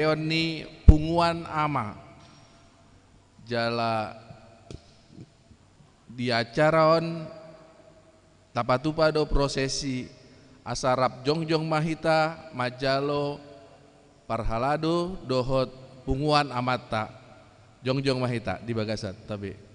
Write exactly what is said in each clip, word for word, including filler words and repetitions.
Eon ni punguan ama. Jala di acara on tapatupa do prosesi, asa rap jongjong ma hita manjalo parhalado dohot punguan amanta. Jongjong ma hita di bagasan, tabe.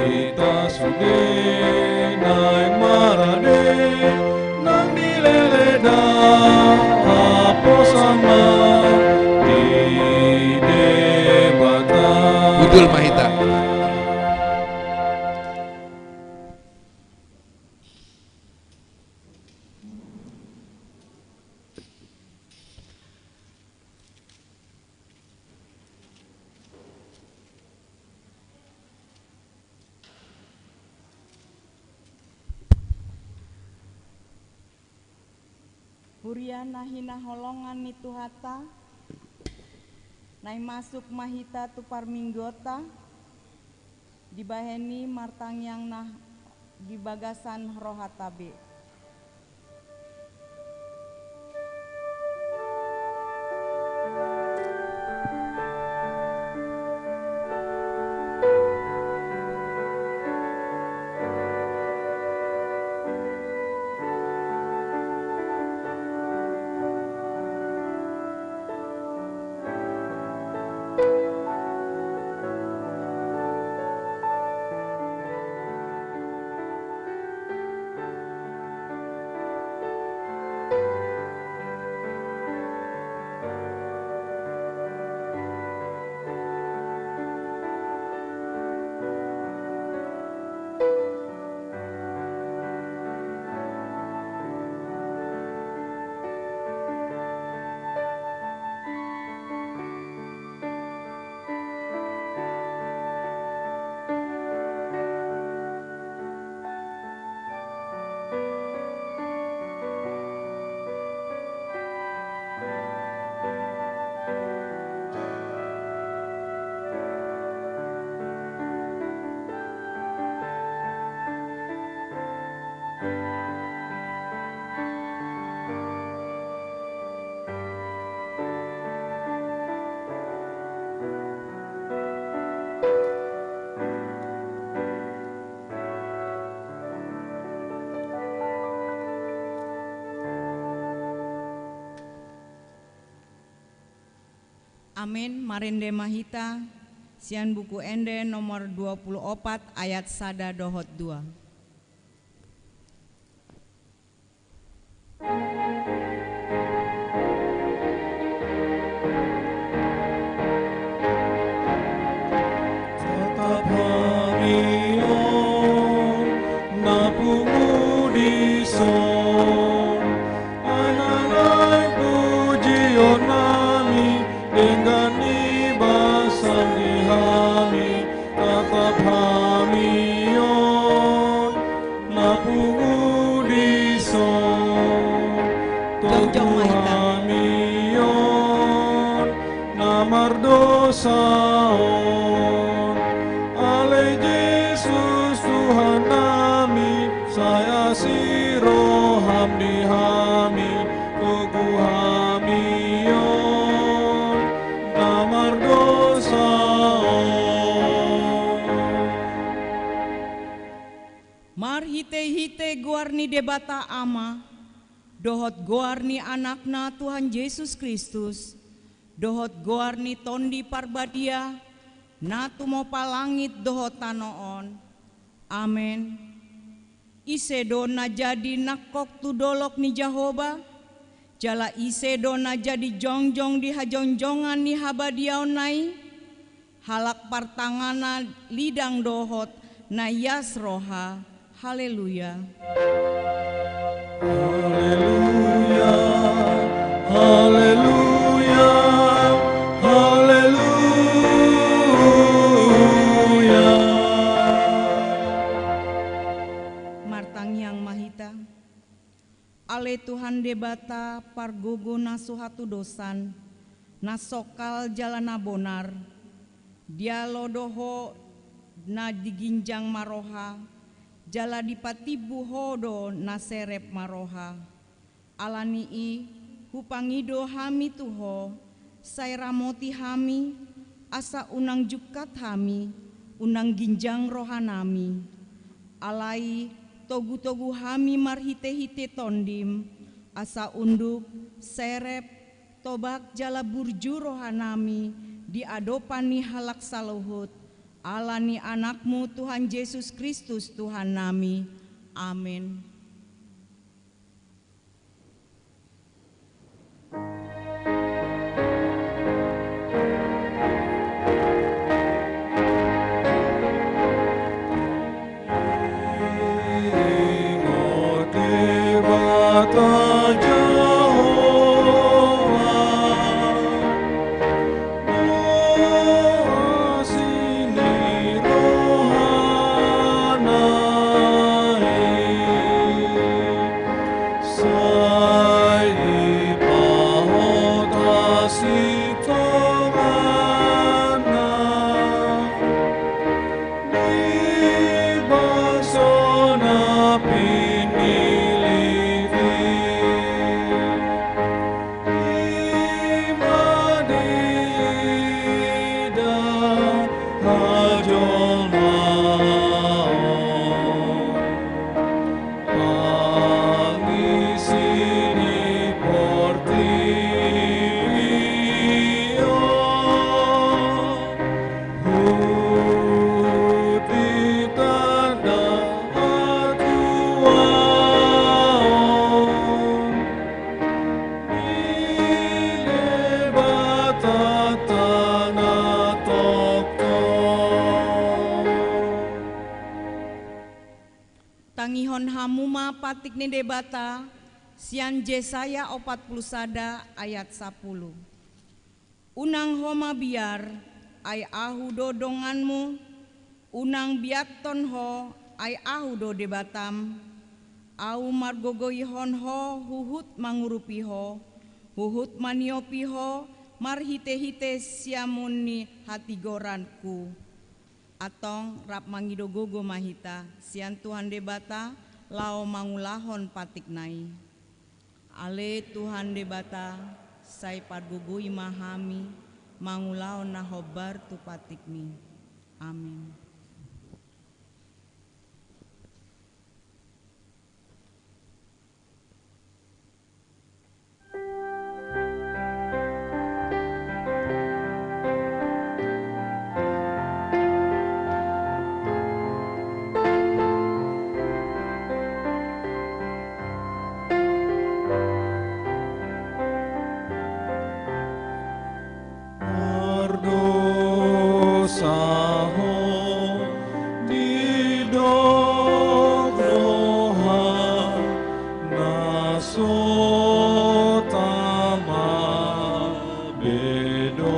Hita sude naeng marade nang dileleda haposan ma di Debata. Hundul ma hita. Huria na hinaholongan ni Tuhanta, naeng masuk ma hita tu parmingguonta, dibahen i martangiang na di bagasan rohanta be. Amen. Marende ma hita sian Buku Ende nomor dua puluh opat ayat sada dohot dua. Tatap hami on na pungu dison, ai na naeng pujion nami, denggan ni basa ni hami, tatap hami on na pungu dison. Jongjong ma hita. Togu hami on na mardosa on. Ale Jesus Tuhan nami, sai asi roham di hami, togu hami on na mardosa on. Marhitehite goar ni Debata Ama, dohot goar ni Anakna Tuhan Jesus Kristus, dohot goar ni Tondi Parbadia, na tumopa langit dohot tano on. Amen. Ise do na jadi nangkok tu dolok ni Jahowa? Jala ise do na jadi jongjong di hajongjongan ni habadiaonna i? Halak partanganna lidang dohot na ias roha, Haleluya. Haleluya, haleluya, haleluya. Martangiang ma hita. Ale Tuhan Debata, pargogo na so hatudosan, na songkal jala na bonar, dialo do Ho na di ginjang ma roha, jala dipatimbo Ho do na serep ma roha. Ala ni i, hupangido hami tu Ho, sai ramoti hami, asa unang jungkat hami, unang ginjang rohanami. Alai togu-togu hami marhite-hite Tondim, asa unduk, serep, tobak jala burju rohanami di adopan ni halak saluhut, ala ni Anakmu Tuhan Jesus Kristus Tuhannami. Amen. Sai dipahot hasintonganna di bangso na pinillit i. I ma diida hajolmaon. Alisi ni portibi on, huhut ditanda hatuaon ni Debata na tongtong. Tangihon hamu ma patik ni Debata, sian Jesaya opat pulu sada ayat sapulu. Unang ho mabiar, ai Ahu do donganmu, unang biathon ho, ai Ahu do Debatam. Ahu margogoihon ho huhut mangurupi ho, huhut maniopi ho marhite-hite siamun ni hatigoranku. Antong rap mangido gogo ma hita sian Tuhan Debata laho mangulahon patikna i. Ale Tuhan Debata, sai pargogoi ma hami mangulahon na hombar tu patikmi. Amin. Mardosa ho didok roha na so tama be dohot,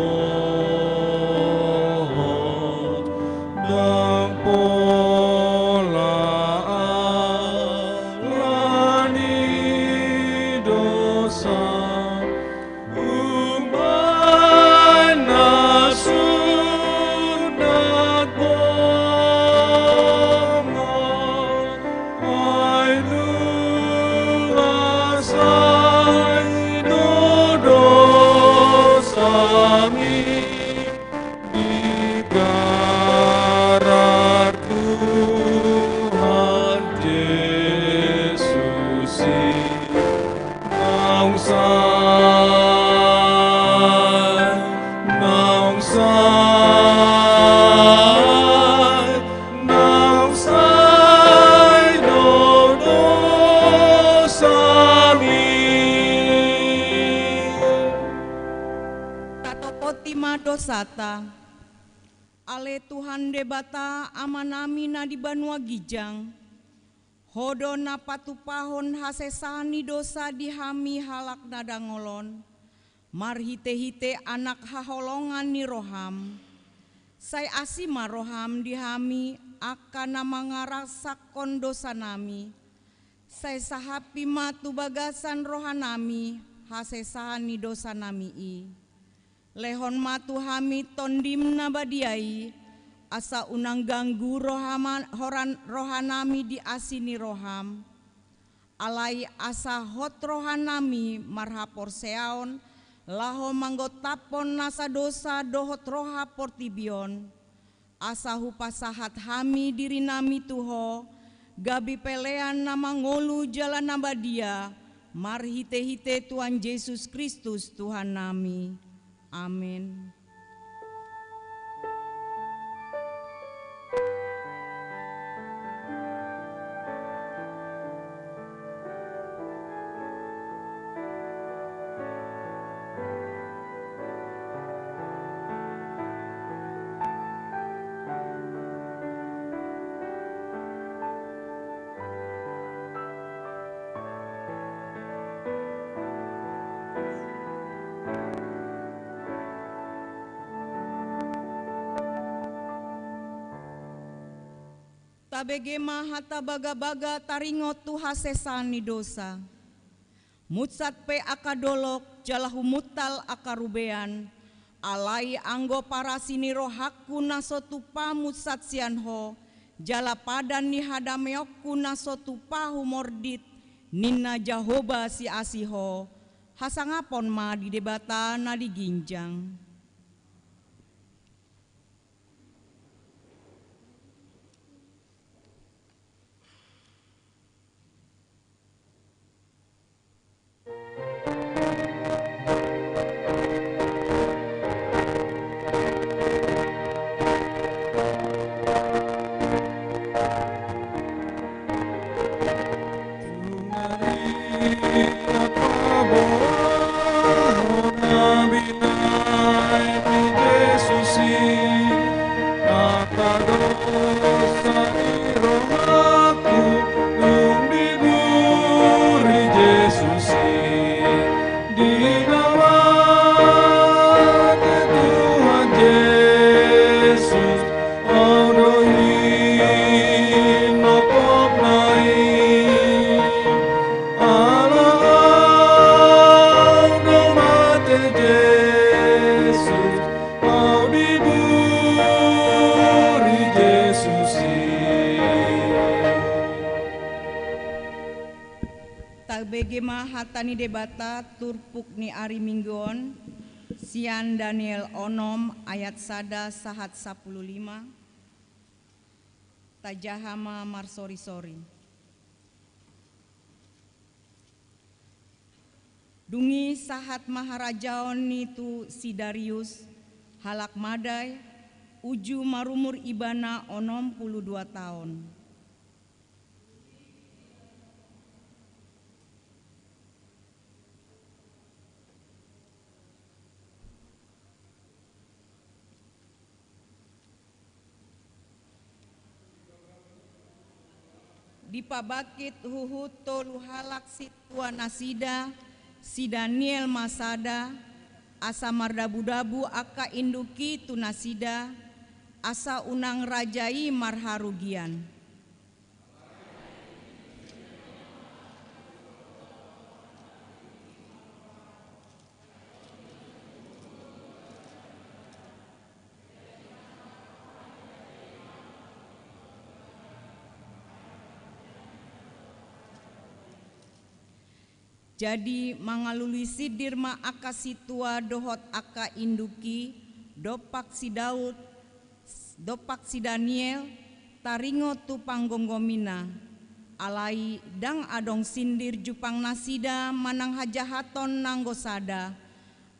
ndang pola ala ni dosa. Umbahen na sunat bongot, ai luas ai do dosami. Di garar Tuhan Jesus i, naung sai, naung sai, naung sai do dosami. Tatopoti ma dosanta. Ale Tuhan Debata Amanami na di banua ginjang, Ho do na patupahon hasesaan ni dosa di hami halak na dangol on, marhite-hite Anak haholongan ni roham. Sai asi ma roham di hami angka na mangarasahon dosanami. Sai sahapi ma tu bagasan rohanami hasesaan ni dosanami i. Lehon ma tu hami Tondim na badia i, asa unang ganggu rohama-, horan-, rohanami di asi ni roham. Alai asa hot rohanami marhaporseaon, laho manggontaphon nasa dosa dohot roha portibi on. Asa hupasahat hami dirinami tu Ho, gabe pelean na mangolu jala na badia, marhite-hite Tuhan Jesus Kristus Tuhannami. Amen. Tabege ma hata bagabaga taringot tu hasesaan ni dosa. Munsat pe angka dolok, jala humuntal angka rubean, alai anggo parasi ni rohangku na so tupa munsat sian Ho, jala padan ni hadameonku na so tupa humordit, ninna Jahowa siasi Ho, hasangapon ma di Debata na di ginjang. Di na mate Tuhan Jesus, Ho do hinophopna i. Ala Ho do mate Jesus, Ho diburi Jesus i. Tabege ma hata ni Debata turpuk ni ari Minggu on, sian Daniel onom ayat sada sahat sampulu lima. Tajaha ma marsori-sori. Dung i sahat ma harajaon ni tu si Darius, halak Made, uju marumur ibana onom pulu dua taon. Dipabangkit huhut tolu halak sintua nasida, si Daniel ma sada, asa mardabu-dabu angka induk i tu nasida, asa unang raja i marharugian. Jadi mangalului sindir ma angka sintua dohot angka induk i, dompak si Daud, dompak si Daniel, taringot tu panggomgomina. Alai ndang adong sindir jumpang nasida manang hajahaton nanggo sada.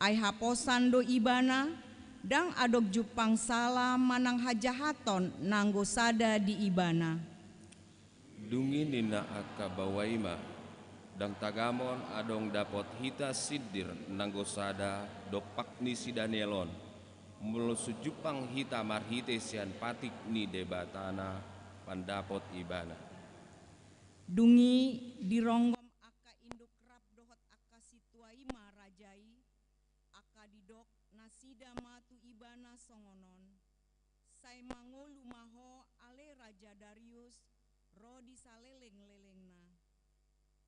Ai haposan do ibana, ndang adong jumpang sala manang hajahaton nanggo sada di ibana. Dung i ninna angka baoa i ma, ndang tagamon adong dapot hita sindir nanggo sada dompak ni si Daniel on, molo so jumpang hita marhite sian patik ni Debatana pandapot ibana. Dung i dironggom angka induk rap dohot angka sintua i ma raja i, angka didok nasida ma tu ibana songon on: Sai mangolu ma ho ale Raja Darius, ro di salelenglelengna.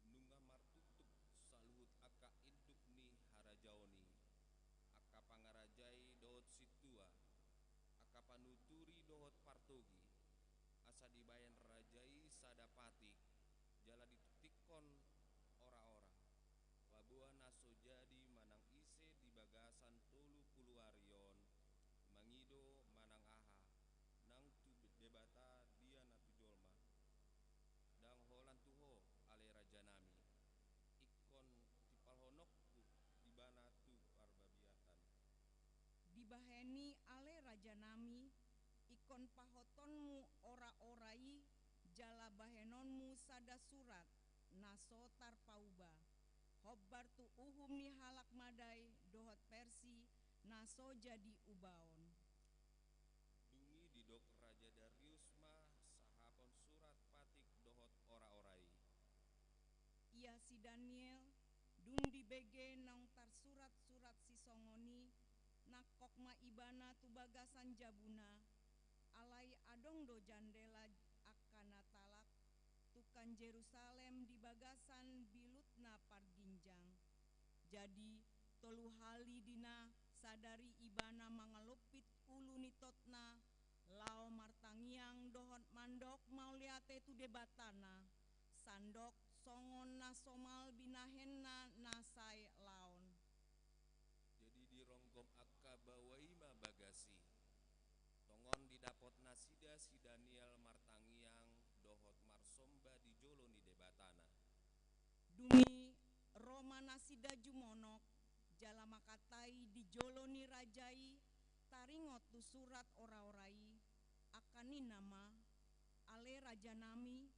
Nunga martuktuk saluhut angka induk ni harajaon i, angka pangarajai dohot sintua, angka panuturi dohot partogi, asa dibahen raja i sada patik, jala ditiktikkon oraora, paboa na so jadi manang ise di bagasan tolu pulu ari on, mangido manang aha, nang tu Debata dia na tu jolma. Ndang holan tu ho, ale rajanami, ingkon timpalhononku ibana tu parbabiatan. Dibahen i, ale rajanami, ingkon pahotonmu oraora i, jala bahenonmu sada surat na so tarpauba, hombar tu uhum ni halak Madai dohot Persi na so jadi ubaon. Dung i didok Raja Darius ma sahapon surat patik dohot oraora i. Ia si Daniel, dung dibege naung tarsurat surat sisongon i, nangkok ma ibana tu bagasan jabuna, alai adong do jandela angka na talak, tungkan Jerusalem di bagasan bilutna parginjang. Jadi, tolu hali di na sadari ibana mangalompit ulu ni totna, laho martangiang dohot mandok mauliate tu Debatana, sandok songon na somal binahenna na sai laon. Jadi dironggom angka baoa i ma bagas i. Tongon didapot nasida si Daniel martangiang dohot marsomba di jolo ni Debatana. Dung i ro ma nasida jumonok, jala mangkatai di jolo ni raja i, taringot tu surat oraora i, angka ninna ma: Ale rajanami,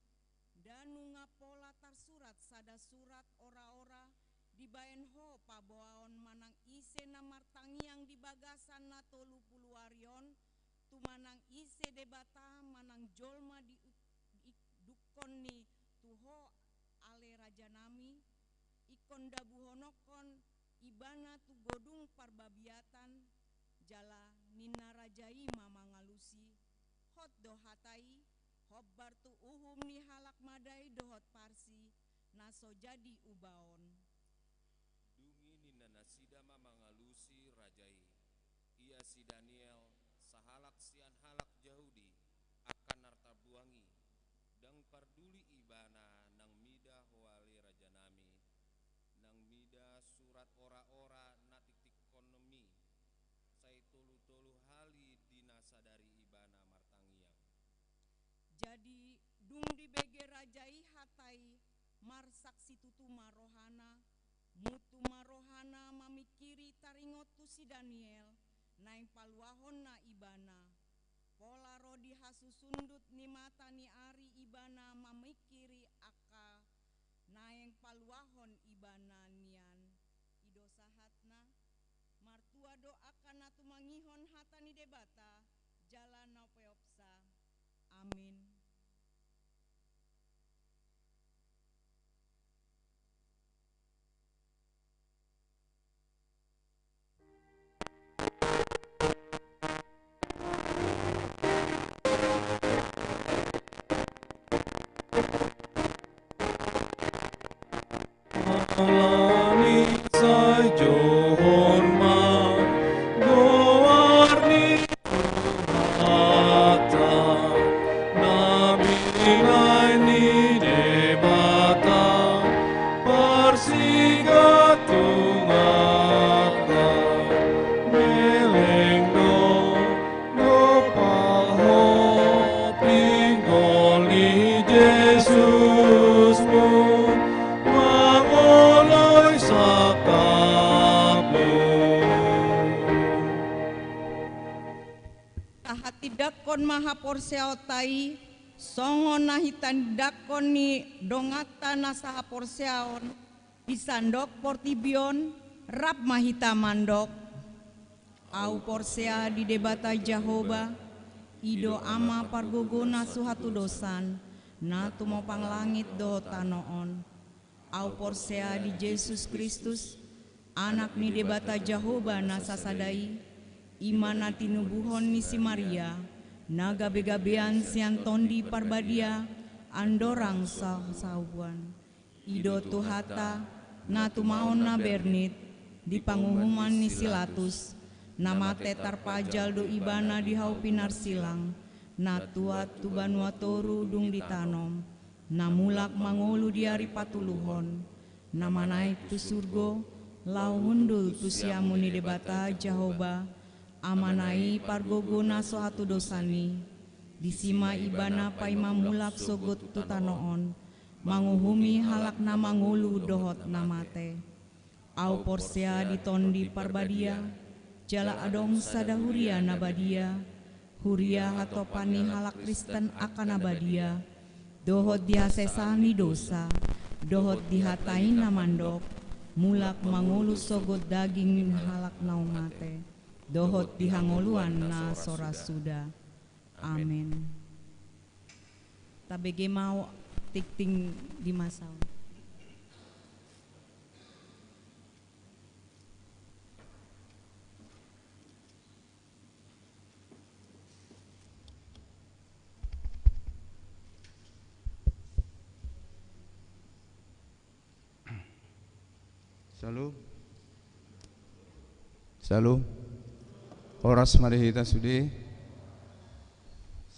nda nunga pola tarsurat sada surat oraora dibahen ho paboaon manang ise na martangiang di bagasan na tolu pulu ari on, tu manang ise debata manang jolma di, di, dungkon ni tu ho, ale rajanami, ingkon dabuhononkon ibana tu godung parbabiatan. Jala ninna raja i ma mangalusi: Hot do hata i, hombar tu uhum ni halak Madai dohot Parsi, na so jadi ubaon. Dung i ninna nasida ma mangalusi raja i: Ia si Daniel, sahalak sian halak Jahudi, angka na tarbuang i, ndang parduli ibana nang mida ho ale rajanami, nang mida surat oraora na tiktikkonmi, sai tolu-tolu hali di na sadari ibana martangiang. Jadi, dung dibege raja i hata i, marsaksi tutu ma rohana, mutu ma rohana mamingkiri taringot tu si Daniel, naeng paluahonna ibana. Pola ro di hasusundut ni mata ni ari ibana mamingkiri angka naeng paluahon ibana nian. I do sahatna. Martua do angka na tumangihon hata ni Debata, jala na peopsa. Amin. Alani sai johon ma goar ni Tuhanta, na binahen ni Debata, parsigantungan na leleng do. Dob pahot pinggol ni Jesusmu, mangoloi sangkapmu. Tahatindangkon ma haporseaonta i, songon na hitindangkon ni donganta na sahaporseaon, di sandok portibi on, rap ma hita mandok. Ahu porsea di Debata Jahowa, i do Ama pargogona so hatudosan, na tumopang langit dohot tano on. Ahu porsea di Jesus Kristus, Anak ni Debata Jahowa na sasada i, i ma na tinubuhon ni si Maria, na gabe-gabean sian Tondi Parbadia, andorang sa-, sahuan. I do Tuhanta, na tumaon na bernit, di panguhuman ni si Latus, na mate tarpajal do ibana di hau pinarsilang, na tuat tu banua toru dung ditanom, na mulak mangolu di ari patoluhon, na manaek tu surgo, laho hundul tu siamun ni Debata Jahowa, Amana i pargogo na so hatudosan i. Disi ma ibana paima mulak sogot tu tano on, manguhumi halak na mangolu dohot na mate. Ahu porsea di Tondi Parbadia, jala adong sada huria na badia, huria hatopan ni halak Kristen angka na badia, dohot di hasesaan ni dosa, dohot di hata i na mandok, mulak mangolu sogot daging ni halak na mate, dohot di hangoluan na so ra suda. Amen. Tabege ma tingting di masa on. Syalom. Syalom. Horas ma di hita sude.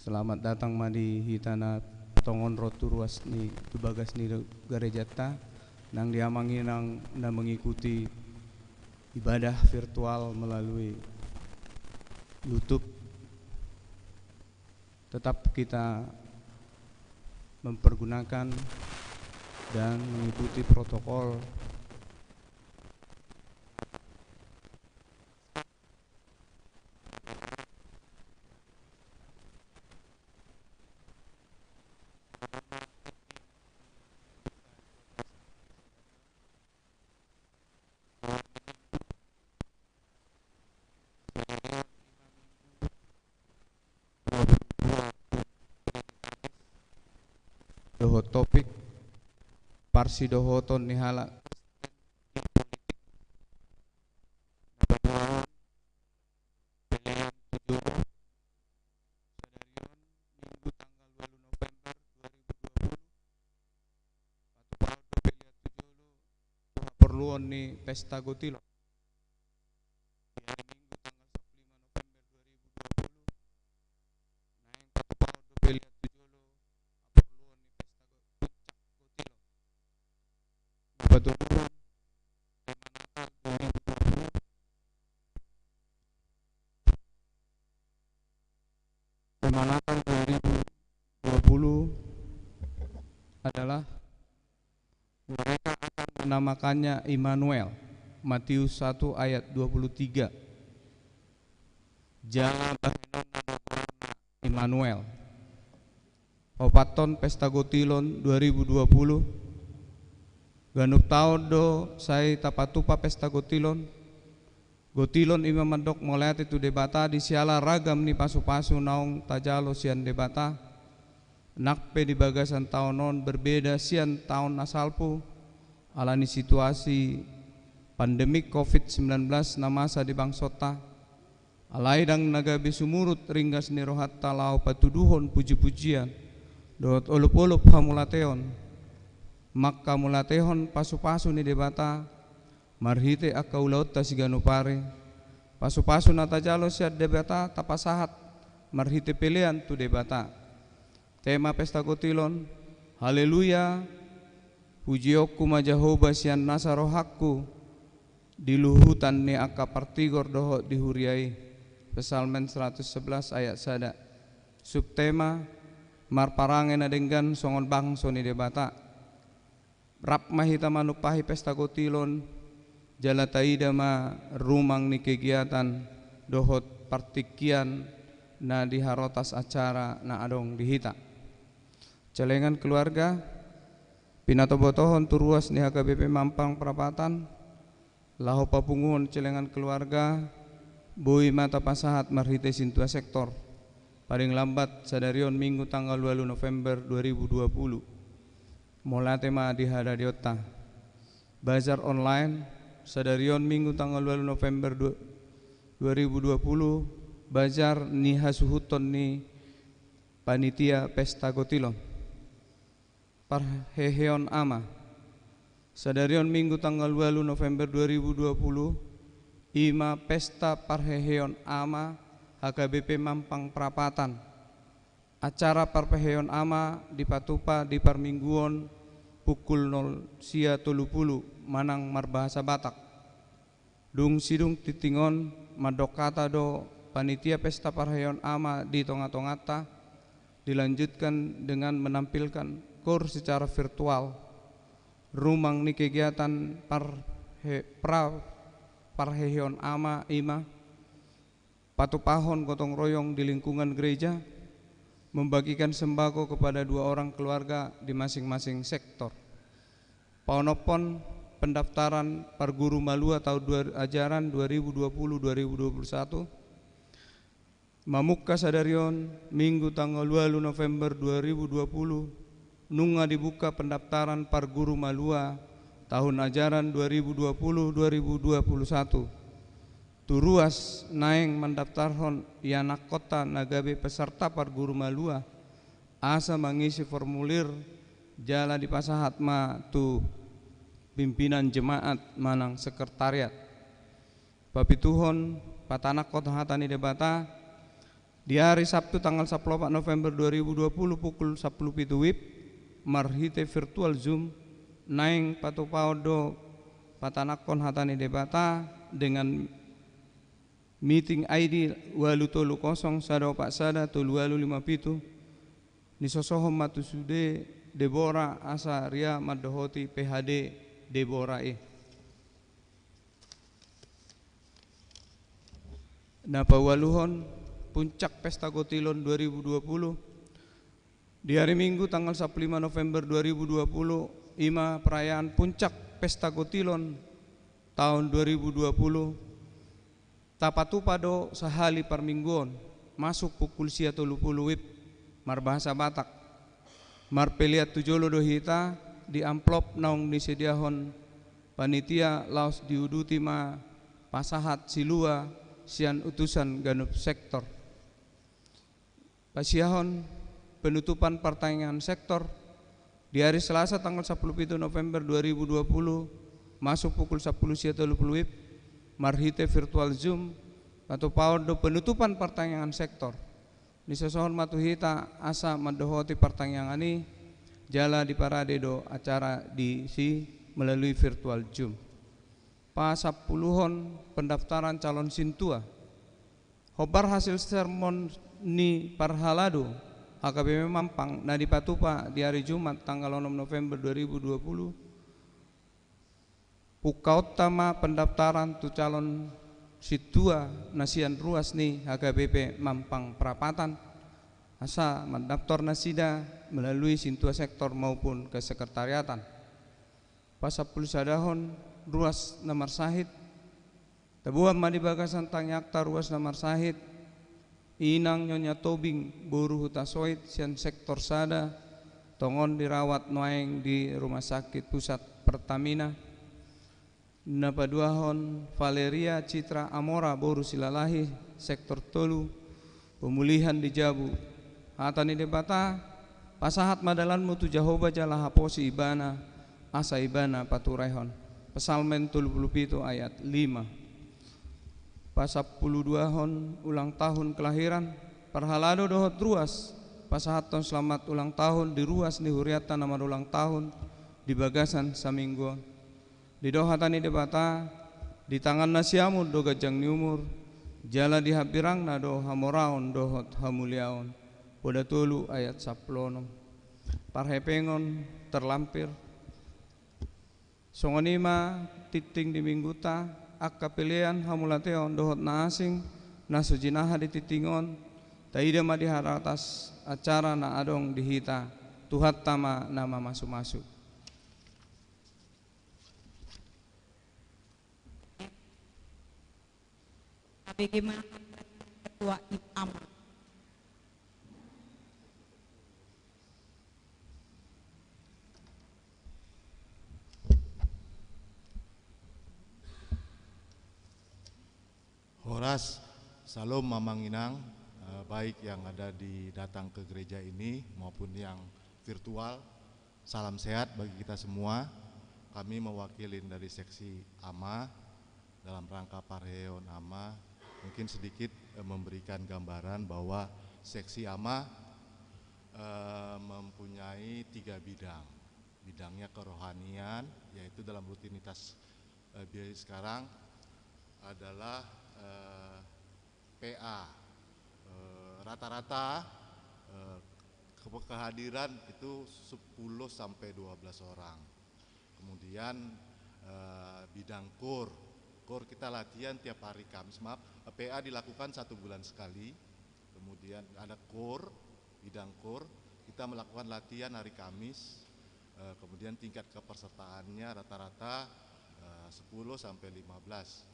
Selamat datang ma di hita na tongon ro tu ruas ni, tu bagas ni garejanta, nang di amang inang na mengikuti ibadah virtual melalui YouTube. Tetap kita mempergunakan dan mengikuti protokol. Dohot topik parsidohoton ni halak Sadari on, Minggu tanggal walu November dua ribu dua puluh, patupahon do pelean tu jolo tu haporluon ni pesta gotilon. Di ari Minggu tanggal sampulu lima November dua ribu dua puluh, naeng patupahon do pelean tu jolo haporluon ni pesta go-, puncak gotilon. Patupahon, tema Natal dua ribu dua puluh. Tema Natal dua ribu dua puluh adalah mereka akan menamakannya Immanuel. Matius satu ayat dua puluh tiga. Jala bahenonna do goarna Immanuel. Paopathon pesta gotilon dua ribu dua puluh. Ganup taon do sai tapatupa pesta gotilon. Gotilon i ma mandok mauliate tu Debata di siala ragam ni pasupasu naung tajalo sian Debata. Nang pe di bagasan taon on berbeda sian taon na salpu, ala ni situasi pandemi covid sembilan belas na masa di bangsonta. Alai ndang na gabe sumurut ringgas ni rohanta laho patuduhon pujipujian dohot olopolop hamauliateon, manghamauliatehon pasupasu ni Debata marhite angka ulaonta siganup ari. Pasupasu na tajalo sian Debata tapasahat marhite pelean tu Debata. Tema pesta gotilon, Haleluya, pujionku ma Jahowa sian nasa rohangku di luhutan ni angka partigor dohot di huria i. Psalmen seratus sebelas ayat sada. Subtema, marparange na denggan songon bangso ni Debata. Rap ma hita manumpahi pesta gotilon, jala taida ma rumang ni kegiatan dohot partingkian na di harotas acara na adong di hita. Celengan keluarga, pinatobotohon tu ruas ni H K B P Mampang Prapatan, laho papunguhon celengan keluarga, boi ma tapasahat marhite sintua sektor. paling lambat sadari on Minggu tanggal ualu November dua ribu dua puluh. Mauliate ma di hadadionta. Bazar online, sadari on Minggu tanggal ualu November dua, dua ribu dua puluh, bazar ni hasuhuton ni panitia pesta gotilon. Parheheon ama. Sadari on Minggu tanggal ualu November dua ribu dua puluh, i ma pesta parheheon ama H K B P Mampang Prapatan. Acara parheheon ama dipatupa di parmingguon pukul nol sia tolu pulu manang marbahasa Batak. Dung sidung tingting on, mandok hata do panitia pesta parheheon ama di tonga-tonganta, dilanjutkan dengan menampilkan koor secara virtual. Rumang ni kegiatan parhe-, pra-, parheheon ama i ma patupahon gotong royong di lingkungan gereja, membagikan sembako kepada dua orang keluarga di masing-masing sektor. Paonomhon pendaftaran parguru malua tahun dua, ajaran dua ribu dua puluh dua ribu dua puluh satu. Mamungka sadari on, Minggu tanggal ualu November dua ribu dua puluh, nunga dibuka pendaftaran parguru malua tahun ajaran dua ribu dua puluh dua ribu dua puluh satu. Tu ruas naeng mandaftarhon ianakhonta na gabe peserta parguru malua, asa mangisi formulir jala dipasahat ma tu pimpinan jemaat manang sekretariat. Papituhon, patanakhon hata ni Debata, di ari Sabtu tanggal sampulu opat November dua ribu dua puluh pukul sampulu pitu WIB, marhite virtual Zoom, naeng patupaon do patanakhon hata ni Debata dengan meeting I D ualu tolu kosong sada opat sada tolu ualu lima pitu, nisosohon ma tu sude Debora asa ria mandohoti P H D Debora i. Na paualuhon, puncak pesta gotilon dua ribu dua puluh. Di ari Minggu tanggal sampulu lima November dua ribu dua puluh, i ma perayaan puncak pesta gotilon tahun dua ribu dua puluh. Tapatupa do sahali parmingguon, masuk pukul sia tolu pulu WIB, marbahasa Batak. Marpelean tu jolo do hita, di amplop naung disediahon panitia laos diuduti ma pasahat silua sian utusan ganup sektor. Pasiahon penutupan partangiangan sektor di ari Selasa tanggal sampulu pitu November dua ribu dua puluh, masuk pukul sampulu sia tolu pulu WIB, marhite virtual Zoom, patupaon do penutupan partangiangan sektor. Nisosohon ma tu hita asa mandohoti partangiangan i, jala diparade do acara disi melalui virtual Zoom. Pasampuluhon pendaftaran calon sintua. Hombar hasil sermon ni parhalado H K B P Mampang na dipatupa di ari Jumat tanggal onom November dua ribu dua puluh. Pungkaonta ma pendaftaran tu calon sintua na sian ruas ni H K B P Mampang Prapatan, asa mandaftar nasida melalui sintua sektor maupun kesekretariatan. Pasampulu sadahon ruas na marsahit. Taboan ma di bagasan tangiangta ruas na marsahit, inang Nyonya Tobing boru Hutasoit sian sektor sada, tongon dirawat nuaeng di Rumah Sakit Pusat Pertamina. Na paduahon Valeria Citra Amora boru Silalahi, sektor tolu, pemulihan di jabu. Hata ni Debata, pasahat ma dalanmu tu Jahowa jala haposi Ibana, asa Ibana paturehon. Psalmen tolu pulu pitu ayat lima. Pasampulu duahon ulang tahun kelahiran, parhalado dohot ruas, pasahathon selamat ulang tahun di ruas ni hurianta na marulang tahun di bagasan saminggu on. Didok hata ni Debata, di tangan na siamun do ganjang ni umur, jala di hambirangna do hamoraon dohot hamuliaon. Poda tolu ayat sampulu onom. Parhepengon terlampir. Songon i ma tingting di minggunta, angka pelean, hamauliateon dohot na asing, na so jinaha di tingting on, taida ma di haratas acara na adong di hita, Tuhanta ma na mamasumasu. Tabege ma ketua imam. Ras, Shalom Amang Inang, eh, baik yang ada di, datang ke gereja ini maupun yang virtual. Salam sehat bagi kita semua. Kami mewakili dari seksi Ama dalam rangka parheon Ama. Mungkin sedikit, eh, memberikan gambaran bahwa seksi Ama, eh, mempunyai tiga bidang. Bidangnya kerohanian, yaitu dalam rutinitas, eh, biaya sekarang adalah, eh, P A. Eh, rata-rata, eh, ke-, kehadiran itu sepuluh sampai dua belas orang. Kemudian, eh, bidang core. Core kita latihan tiap hari Kamis, maaf, eh, P A dilakukan satu bulan sekali. Kemudian ada core, bidang core, kita melakukan latihan hari Kamis. Eh, kemudian tingkat kepesertaannya rata-rata, eh, sepuluh sampai lima belas.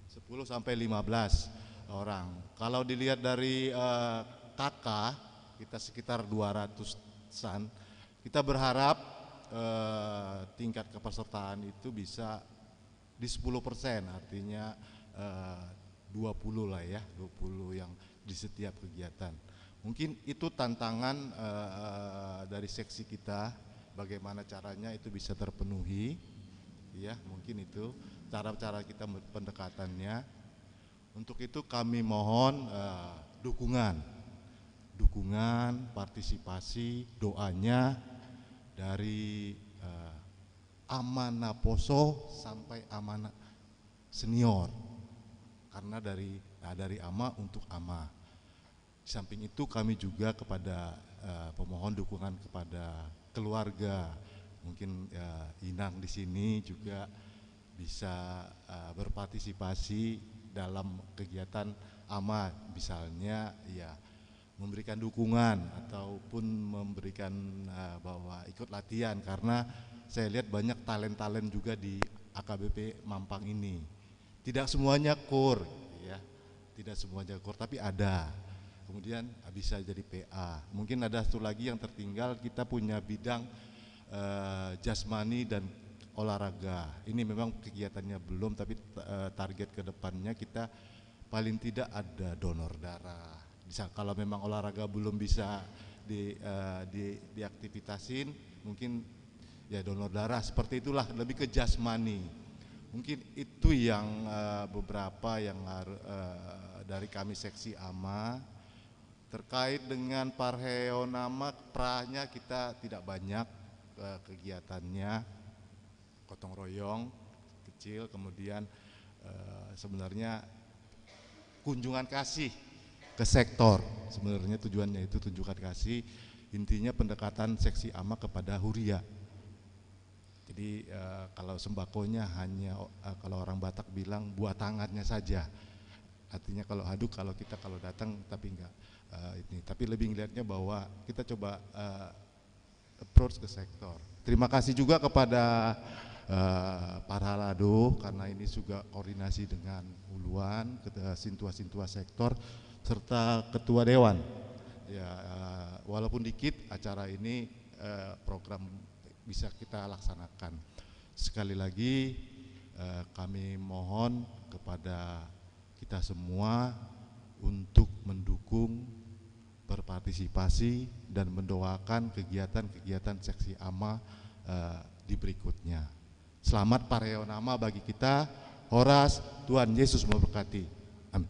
Sepuluh sampai lima belas orang. Kalau dilihat dari, eh, K K, kita sekitar dua ratusan. Kita berharap, eh, tingkat kepesertaan itu bisa di sepuluh persen, artinya, eh, dua puluh lah ya, dua puluh yang di setiap kegiatan. Mungkin itu tantangan, eh, dari seksi kita, bagaimana caranya itu bisa terpenuhi, ya, mungkin itu cara-cara kita pendekatannya. Untuk itu kami mohon, eh, dukungan, dukungan, partisipasi, doanya dari, eh, ama naposo sampai ama na-, senior. Karena dari, nah, dari ama untuk ama. Di samping itu, kami juga kepada, eh, pemohon dukungan kepada keluarga. Mungkin, eh, Inang di sini juga bisa, eh, berpartisipasi dalam kegiatan ama, misalnya, ya, memberikan dukungan ataupun memberikan, eh, bahwa ikut latihan, karena saya lihat banyak talent-talent juga di A K B P Mampang ini. Tidak semuanya core, ya. Tidak semuanya core, tapi ada. Kemudian, ah, bisa jadi P A. Mungkin ada satu lagi yang tertinggal, kita punya bidang, eh, jasmani dan olahraga. Ini memang kegiatannya belum, tapi, eh, target ke depannya kita paling tidak ada donor darah. Bisa, kalau memang olahraga belum bisa di, eh, di, diaktivitasin, mungkin ya donor darah, seperti itulah, lebih ke jasmani. Mungkin itu yang, eh, beberapa yang haru-, eh, dari kami seksi ama. Terkait dengan parheon ama, pranya kita tidak banyak, eh, kegiatannya. Gotong royong kecil, kemudian, eh, sebenarnya kunjungan kasih ke sektor. Sebenarnya tujuannya itu tunjukkan kasih, intinya pendekatan seksi ama kepada huria. Jadi, eh, kalau sembakonya hanya, eh, kalau orang Batak bilang buah tangannya saja. Artinya kalau haduk, kalau kita kalau datang, tapi enggak, eh, ini. Tapi lebih ngelihatnya bahwa kita coba, eh, approach ke sektor. Terima kasih juga kepada, eh, Parhalado, karena ini juga koordinasi dengan Uluan, ketua, sintua-sintua sektor, serta ketua dewan. Ya, eh, walaupun dikit acara ini, eh, program bisa kita laksanakan. Sekali lagi, eh, kami mohon kepada kita semua untuk mendukung, berpartisipasi, dan mendoakan kegiatan-kegiatan seksi ama, eh, di berikutnya. Selamat parheon ama bagi kita. Horas, Tuhan Yesus memberkati. Amin.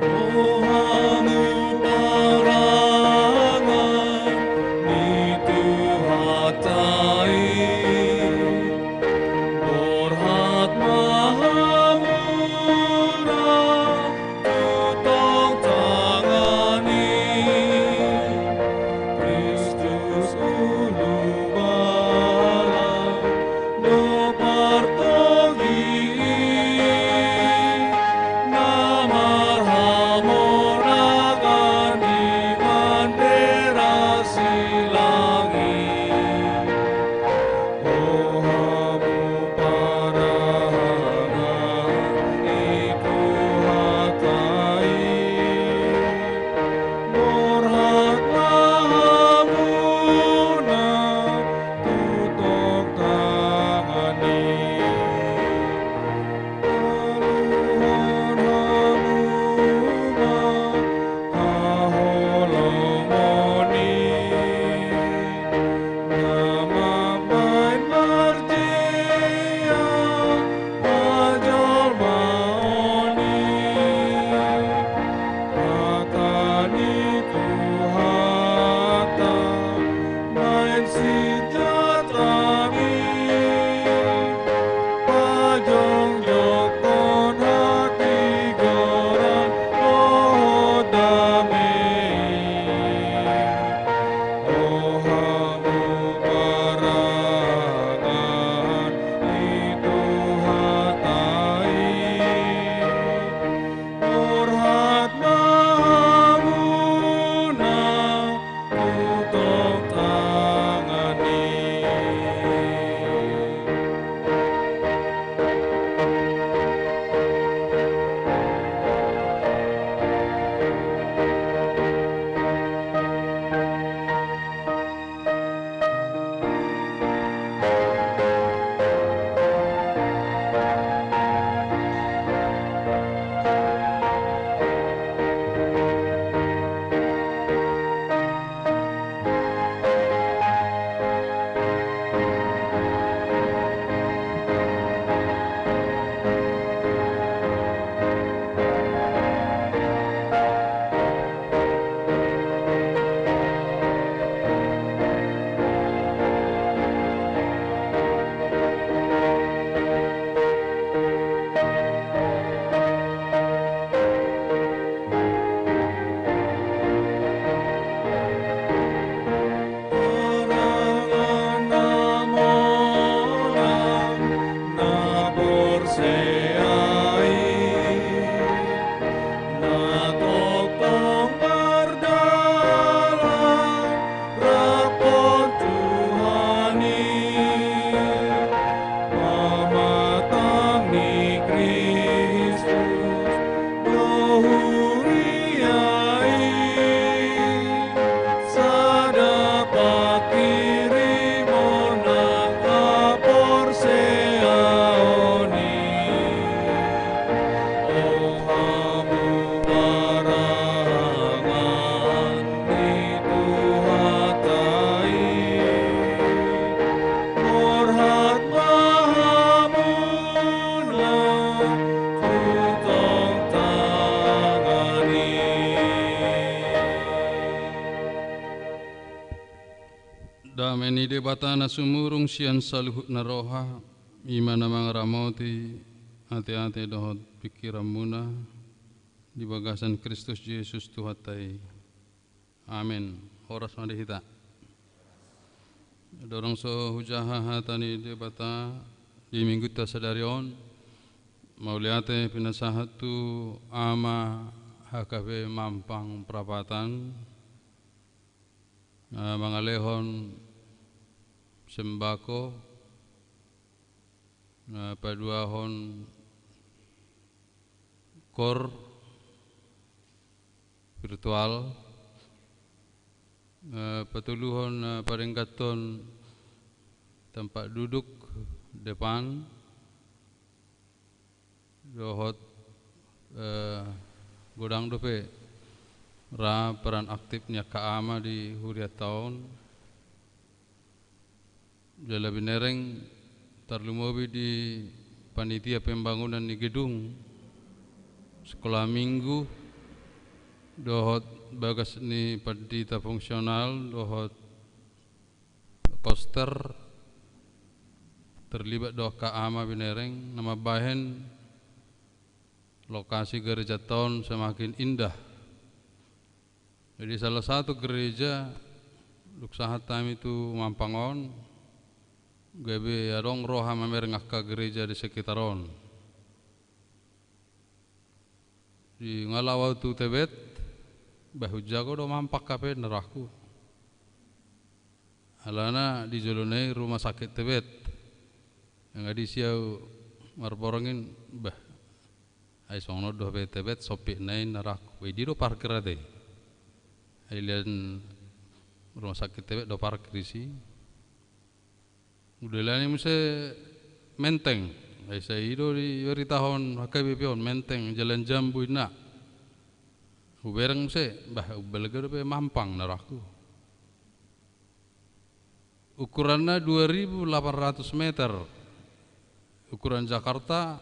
Rohamu parangan ni Tuhanta i, borhat ma hamuna tu tongtangan i. Kristus ulu bala do partogi i, na marhamonangan di bandera silang i. Rohamu parangan ni Tuhanta i, borhat ma hamuna tu tongtangan i. Aluhon hamu ma haholomon i, na mambahen marjea hajolmaon i. Hata ni Tuhanta bahen sinjatami, pajongjongkon hatigoran dohot dame i. Rohamu parangan ni Tuhanta i, borhat ma hamuna tu tongtangan i. Parangan na monang na porsea i, na tongtong mardalan rap dohot Tuhan i, pamatang ni Kristus do huria i, sada pangkirimon nang haporseaon i. Rohamu parangan ni Tuhanta i, borhat ma hamuna tu tongtangan i. Dame ni Debata na sumurung sian saluhut na roha, i ma na mangaramoti ateate dohot pingkiranmuna di bagasan Kristus Jesus Tuhanta i. Amen. Horas ma di hita. Dorong so hujaha hata ni Debata di minggunta sadari on, mauliate pinasahat tu Ama H K B Mampang Prapatan, eh, mangalehon sembako, eh, paduahon kor virtual, eh, patoluhon, eh, padengganhon tempat duduk depan, Dohot, eh, godang dope ra peran aktif ni angka ama di hurianta on. Jala binereng tarlumobi di panitia pembangunan ni gedung sekolah minggu, dohot bagas ni pandita fungsional, dohot koster, terlibat do angka ama binereng na mambahen lokasi gerejanta on semakin indah. Jadi salah satu gereja, dung sahat hami tu Mampang on, gabe adong roha mamereng angka gereja di sekitar on. Di nga lao au tu Tebet, bah, hujago do Mampang hape na rohangku. Alana di jolo na i rumah sakit Tebet. Nga disi au marborngin, bah, ai songon on do hape Tebet, sompit na i na rohangku. Bah, i do parkir ate. Ai lean rumah sakit Tebet do parkir disi. Udalani muse Menteng. Ai sai i do diberitahon H K B P on, Menteng, Jalan Jambu inna. Hubereng muse, bah, umbalga dope Mampang na rohangku. Ukuranna dua ribu delapan ratus meter. Ukuran Jakarta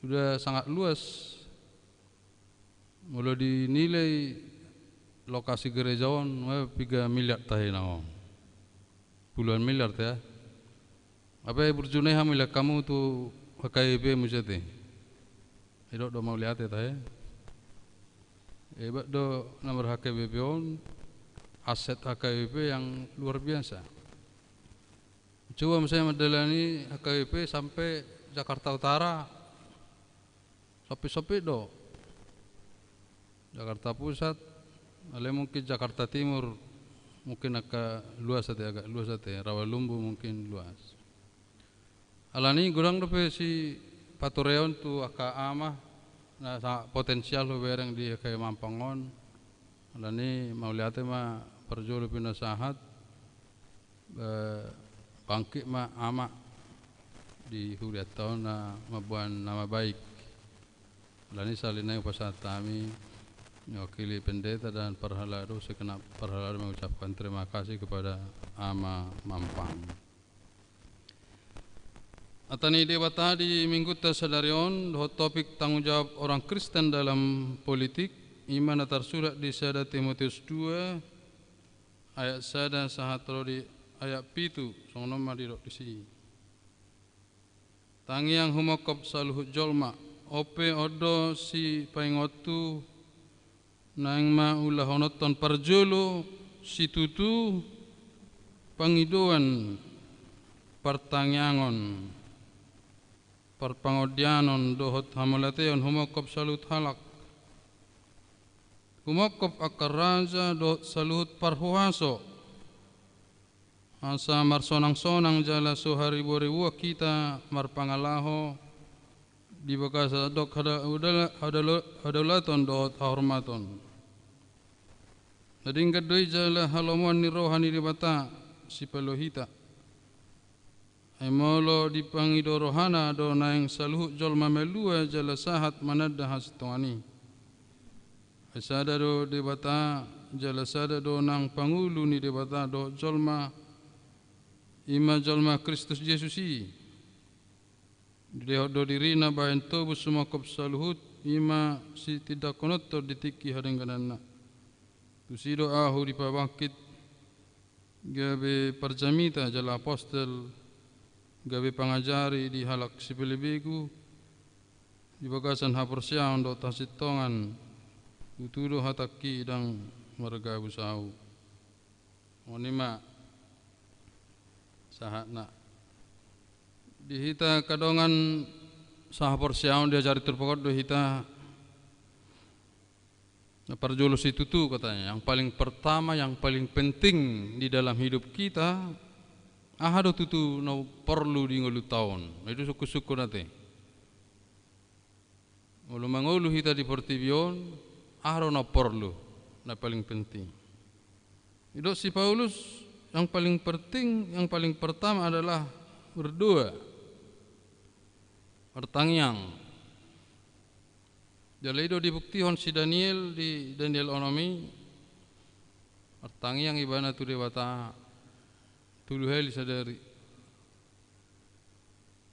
udah sangat luas. Molo dinilai lokasi gereja on, wah, piga miliar tahe na on. Puluhan miliar tahe. Hape burju na i hamu, melihat hamu tu H K B P muse ate. Didok do mauliate tahe. Hebat do na ber-H K B P on, aset H K B P yang luar biasa. Coba misalnya mandalani H K B P sampai Jakarta Utara, sompit-sompit do. Jakarta Pusat, alai mungkin Jakarta Timur, mungkin angka luas ate, agak luas ate, Rawalumbu mungkin luas. Alani godang dope sipatureon tu angka ama na sangat potensial hubereng di H K B P Mampang on. Alani mauliate ma parjolo pinasahat, eh, bangkit ma ama di hurianta on na mamboan nama baik. Alani sahali nai hupasahat hami mewakili pendeta dan parhalado, segenap parhalado mengucapkan terima kasih kepada Ama Mampang. Hata ni Debata di minggunta sadari on, dohot topik tanggung jawab orang Kristen dalam politik, i ma na tarsurat di sada Timoteus dua, ayat sada sahat ro di ayat pitu, songon on ma didok disi. Tangiang humongkop saluhut jolma, on pe on do sipaingotu, naeng ma ulahononhon parjolo situtu pangidoan, partangiangon, parpangondianon dohot hamauliateon humongkop saluhut halak. Humongkop angka raja dohot saluhut parhuaso. Asa marsonang-sonang jala so haribu-haribuan hita marpangalaho di bagasan andok hada-, hada-, hadaulaton dohot hahormaton. Na denggan do i jala halomoan ni roha ni Debata sipalua hita. Ai molo dipangido rohana do naeng saluhut jolma malua jala sahat mananda hasintongan i. Ai sada do Debata, jala sada do nang pangulu ni Debata dohot jolma, i ma jolma Kristus Jesus i. Dilehon do dirina bahen tobus sumongkop saluhut, i ma sitindangkononhon di tingki hadenggananna. Tusi do ahu dipabangkit gabe parjamita jala apostel, gabe pangajari di halak sipelebegu, di bagasan haporseaon dohot hasintongan, tutu do hatangki ndang margabus ahu. Songon i ma sahatna. Di hita angka dongan sahaporseaon, diajari turpuk on do hita. Na parjolo situtu katanya, yang paling pertama, yang paling penting di dalam hidup kita, aha do tutu na porlu di ngolunta on? Na i do sungkun-sungkun ate. Molo mangolu hita di portibi on, aha do na porlu, na paling penting? Didok si Paulus, yang paling penting, yang paling pertama adalah berdoa. Martangiang. Jala i do dibuktihon si Daniel di Daniel onom i, martangiang ibana tu Debata tolu hali sadari.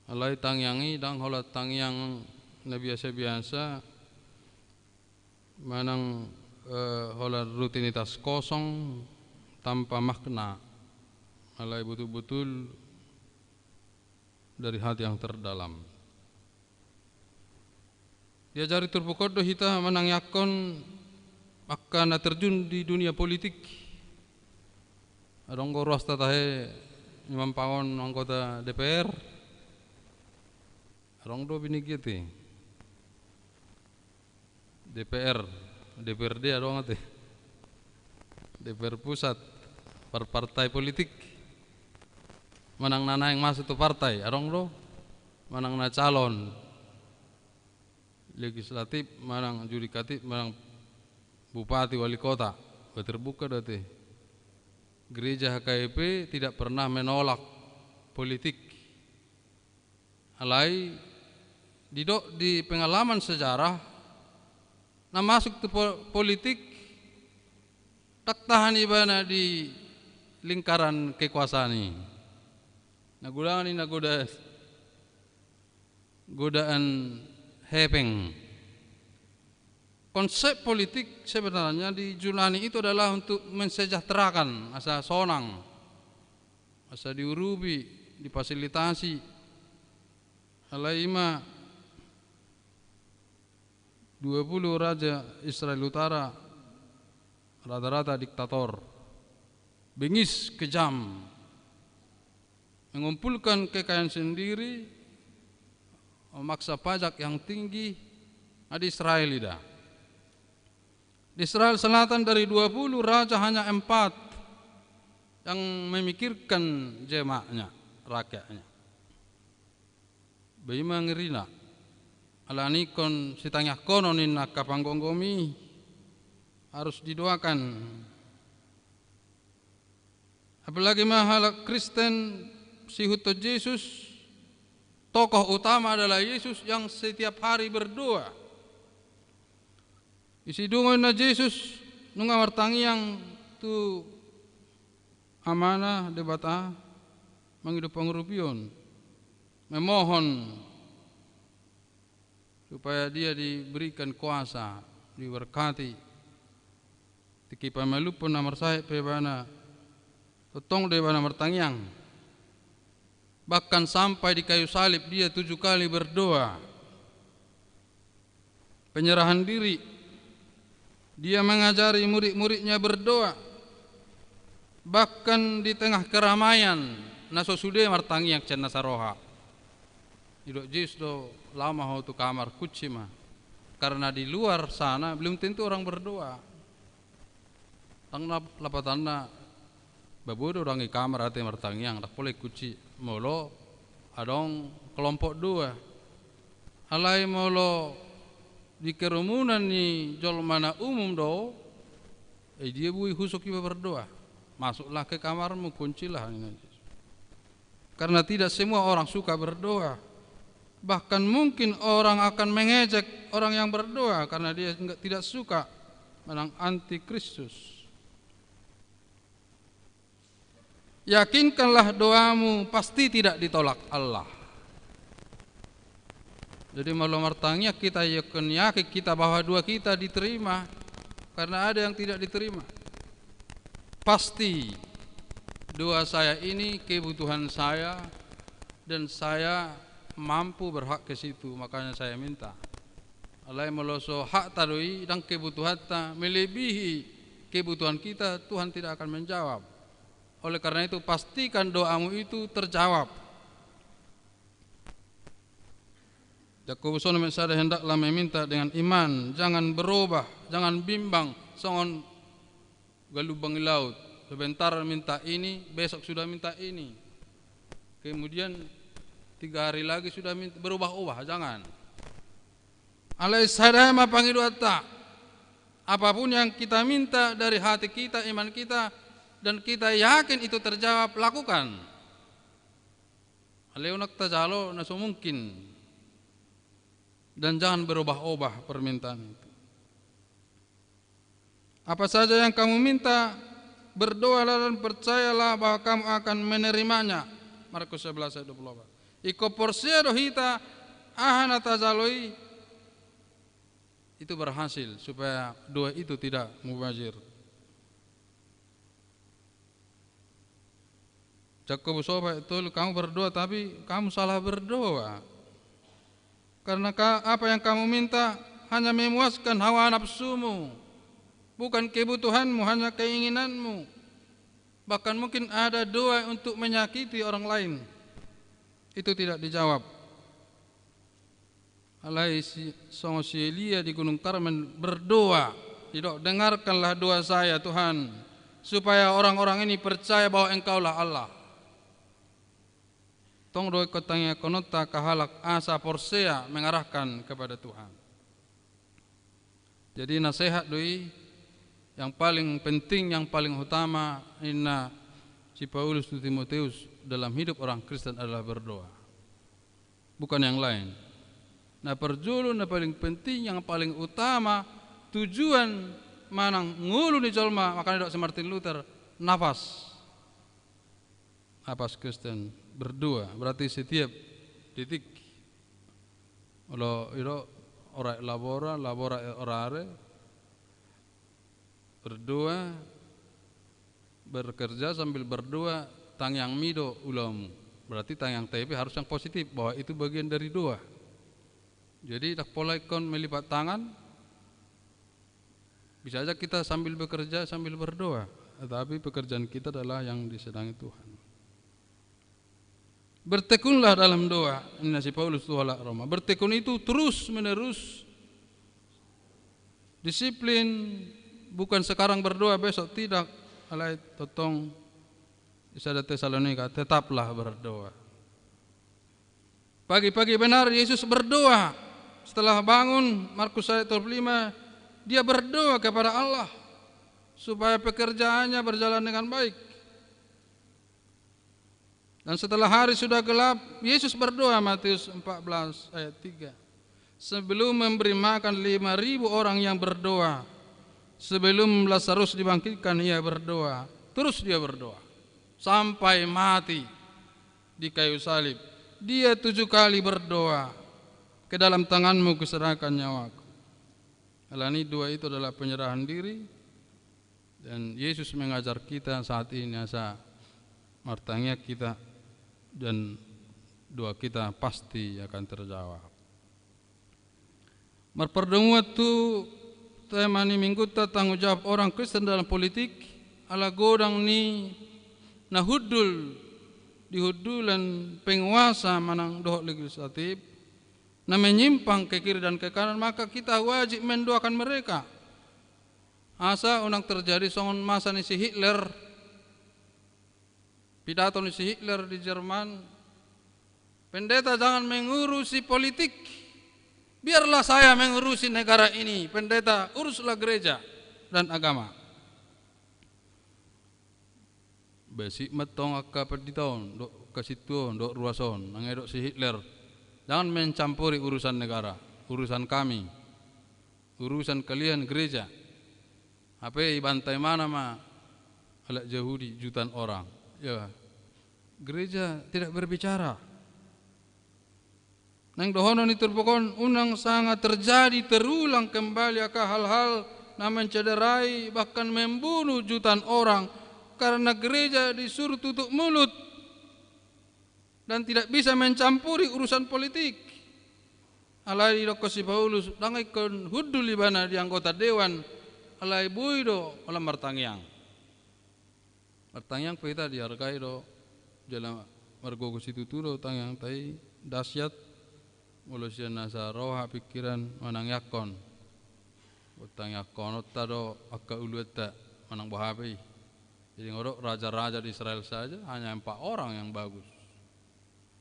Alai tangiang i ndang holan tangiang na biasa-biasa, manang, eh, holan rutinitas kosong tanpa makna. Alai betul-betul dari hati yang terdalam. Diajari turpuk on do hita manangiangkon angka na terjun di dunia politik. Adong do ruas ta tahe Imam Pangon anggota D P R. Adong do bini G T. D P R, D P R D adong ate. D P R pusat, par-, partai politik. Manang na naeng masuk tu partai, adong do. Manang na calon legislatif, manang judikatif, manang bupati, wali kota. Ba terbuka do ate. Gereja H K I P tidak pernah menolak politik. Alai didok di pengalaman sejarah, na masuk tu po-, politik, ndang tahan ibana di lingkaran kekuasaan i. Na godaan i na goda-, godaan hepeng. Konsep politik sebenarnya di Junani itu adalah untuk mensejahterakan, asa sonang, asa diurupi, difasilitasi. Alai i ma dua puluh raja Israel Utara rata-rata diktator, bengis, kejam, mengumpulkan kekayaan sendiri, memaksa pajak yang tinggi, nah, di Israel i da. Di Israel Selatan dari dua puluh raja hanya empat yang memikirkan jemaatnya, rakyatnya. Ba i ma ngerina. Alani ingkon sitangiangkonon ninna angka panggomgomi, harus didoakan. Apalagi ma halak Kristen, siihuthon Jesus, tokoh utama adalah Yesus yang setiap hari berdoa. Di sidung on ninna Jesus nunga martangiang tu Amana Debata mangido pangurupion, memohon supaya dia diberikan kuasa, diberkati. Tingki pamalumhon na marsahit pe ibana, tongtong do ibana martangiang. Bahkan sampai di kayu salib dia tujuh kali berdoa. Penyerahan diri. Dia mengajari murid-muridnya berdoa. Bahkan di tengah keramaian, na so sude martangiang sian nasa roha. Didok Jesus do, laho ma ho tu kamar, kunci ma. Karena di luar sana belum tentu orang berdoa. Ndang lap-, lapatanna, babo do ndang i kamar ate martangiang, ndang pola i kunci. Molo adong kelompok doa. Alai molo di kerumunan ni jolma na umum do, eh, dia boi husuk iba berdoa. Masuklah ke kamarmu, kuncilah, ninna Jesus. Karena tidak semua orang suka berdoa. Bahkan mungkin orang akan mengejek orang yang berdoa karena dia enggak, tidak suka, manang anti Kristus. Yakinkanlah doamu pasti tidak ditolak Allah. Jadi, molo martangiang hita, yakin, yakin hita bahwa doa kita diterima, karena ada yang tidak diterima. Pasti doa saya ini kebutuhan saya, dan saya mampu, berhak ke situ, makanya saya minta. Alai molo so hakta do i, ndang kebutuhanta, melebihi kebutuhan kita, Tuhan tidak akan menjawab. Oleh karena itu, pastikan doamu itu terjawab. Jakobus onom ayat sada, hendaklah meminta dengan iman, jangan berubah, jangan bimbang, songon galumbang di laut. Sebentar minta ini, besok sudah minta ini. Kemudian tiga hari lagi sudah minta, berubah-ubah, jangan. Alai sada ma pangidoanta. Apapun yang kita minta dari hati kita, iman kita, dan kita yakin itu terjawab, lakukan. Alai unang tajalo na so mungkin. Dan jangan berubah-ubah permintaan itu. Apa saja yang kamu minta, berdoalah dan percayalah bahwa kamu akan menerimanya. Markus sebelas ayat dua puluh delapan. Ingkon porsea do hita, aha na tajalo i, itu berhasil, supaya doa itu tidak mubazir. Jakobus opat ayat tolu, kamu berdoa, tapi kamu salah berdoa. Karena ka-, apa yang kamu minta hanya memuaskan hawa nafsumu, bukan kebutuhanmu, hanya keinginanmu. Bahkan mungkin ada doa untuk menyakiti orang lain. Itu tidak dijawab. Alai si, songon si Elia di Gunung Karmel berdoa, didok, dengarkanlah doa saya, Tuhan, supaya orang-orang ini percaya bahwa Engkaulah Allah. Tong do ingkon tangiangkononta angka halak asa porsea mengarahkan kepada Tuhan. Jadi nasehat do i, yang paling penting, yang paling utama, ninna si Paulus tu Timoteus, dalam hidup orang Kristen adalah berdoa. Bukan yang lain. Na parjolo, na paling penting, yang paling utama, tujuan manang ngolu ni jolma, makana didok si Martin Luther, nafas. Nafas Kristen, berdoa, berarti setiap detik. Olo, ilo, ora et labora, labora et orare, berdoa, bekerja sambil berdoa, tangiangmi do ulaonmu. Berarti tangiangta i pe harus yang positif, bahwa itu bagian dari doa. Jadi, ndang pola ingkon melipat tangan, bisa aja kita sambil bekerja, sambil berdoa, tetapi pekerjaan kita adalah yang disenangi Tuhan. Bertekunlah dalam doa, ninna si Paulus tu halak Roma. Bertekun itu terus menerus. Disiplin, bukan sekarang berdoa, besok tidak. Alai tongtong di sada Tesalonika, tetaplah berdoa. Pagi-pagi benar Yesus berdoa. Setelah bangun, Markus ayat dua puluh lima, dia berdoa kepada Allah supaya pekerjaannya berjalan dengan baik. Dan setelah hari sudah gelap, Yesus berdoa, Matius empat belas ayat tiga. Sebelum memberi makan lima ribu orang, ia berdoa. Sebelum Lazarus dibangkitkan, ia berdoa. Terus dia berdoa. Sampai mati di kayu salib. Dia tujuh kali berdoa, "Ke dalam tangan-Mu kuserahkan nyawaku." Alani doa itu adalah penyerahan diri, dan Yesus mengajar kita saat ini asa martangiang kita dan doa kita pasti akan terjawab. Marpardomuan tu tema ni minggunta, tanggung jawab orang Kristen dalam politik, ala godang ni na hundul di hundulan penguasa manang dohot legislatif, na menyimpang ke kiri dan ke kanan, maka kita wajib mendoakan mereka. Asa unang terjadi songon masa ni si Hitler, pidato ni si Hitler di Jerman, "Pendeta jangan mengurusi politik, biarlah saya mengurusi negara ini. Pendeta, uruslah gereja dan agama." Basik ma tong angka pandita on, dohot angka sintua on, dohot ruas on, nang didok si Hitler, "Jangan mencampuri urusan negara, urusan kami, urusan kalian gereja." Hape dibantai ma halak Jahudi, jutaan orang. Ya, gereja tidak berbicara. Nang dohonon ni turpuk on, unang sanga terjadi, terulang kembali angka hal-hal na mencederai, bahkan membunuh jutaan orang, karena gereja disuruh tutup mulut dan tidak bisa mencampuri urusan politik. Alai didok si Paulus, ndang ingkon hundul ibana di anggota dewan, alai boi do holan martangiang. Martangiang pe hita dihargai do, jala margogo situtu do tangiangta i, dahsyat, molo sian na sai roha pikiran manangiangkon. Tangiangkononta do angka uluanta manang boha pe i. Jadi nunga didok raja-raja di Israel saja hanya empat orang yang bagus.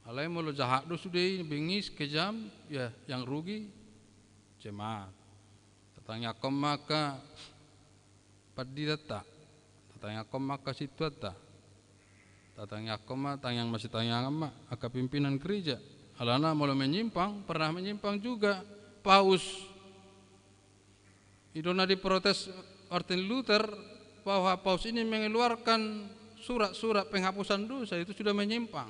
Alai molo jahat do sude i, bengis, kejam, ya, yang rugi jemaat. Tatangiangkon ma angka panditanta, tatangiangkon ma angka sintuanta, tatangiangkon ma, tangiang masitangiangan ma angka pimpinan gereja. Alana molo menyimpang, pernah menyimpang juga. Paus, i do na diprotes Martin Luther, bahwa Paus ini mengeluarkan surat-surat penghapusan dosa, itu sudah menyimpang.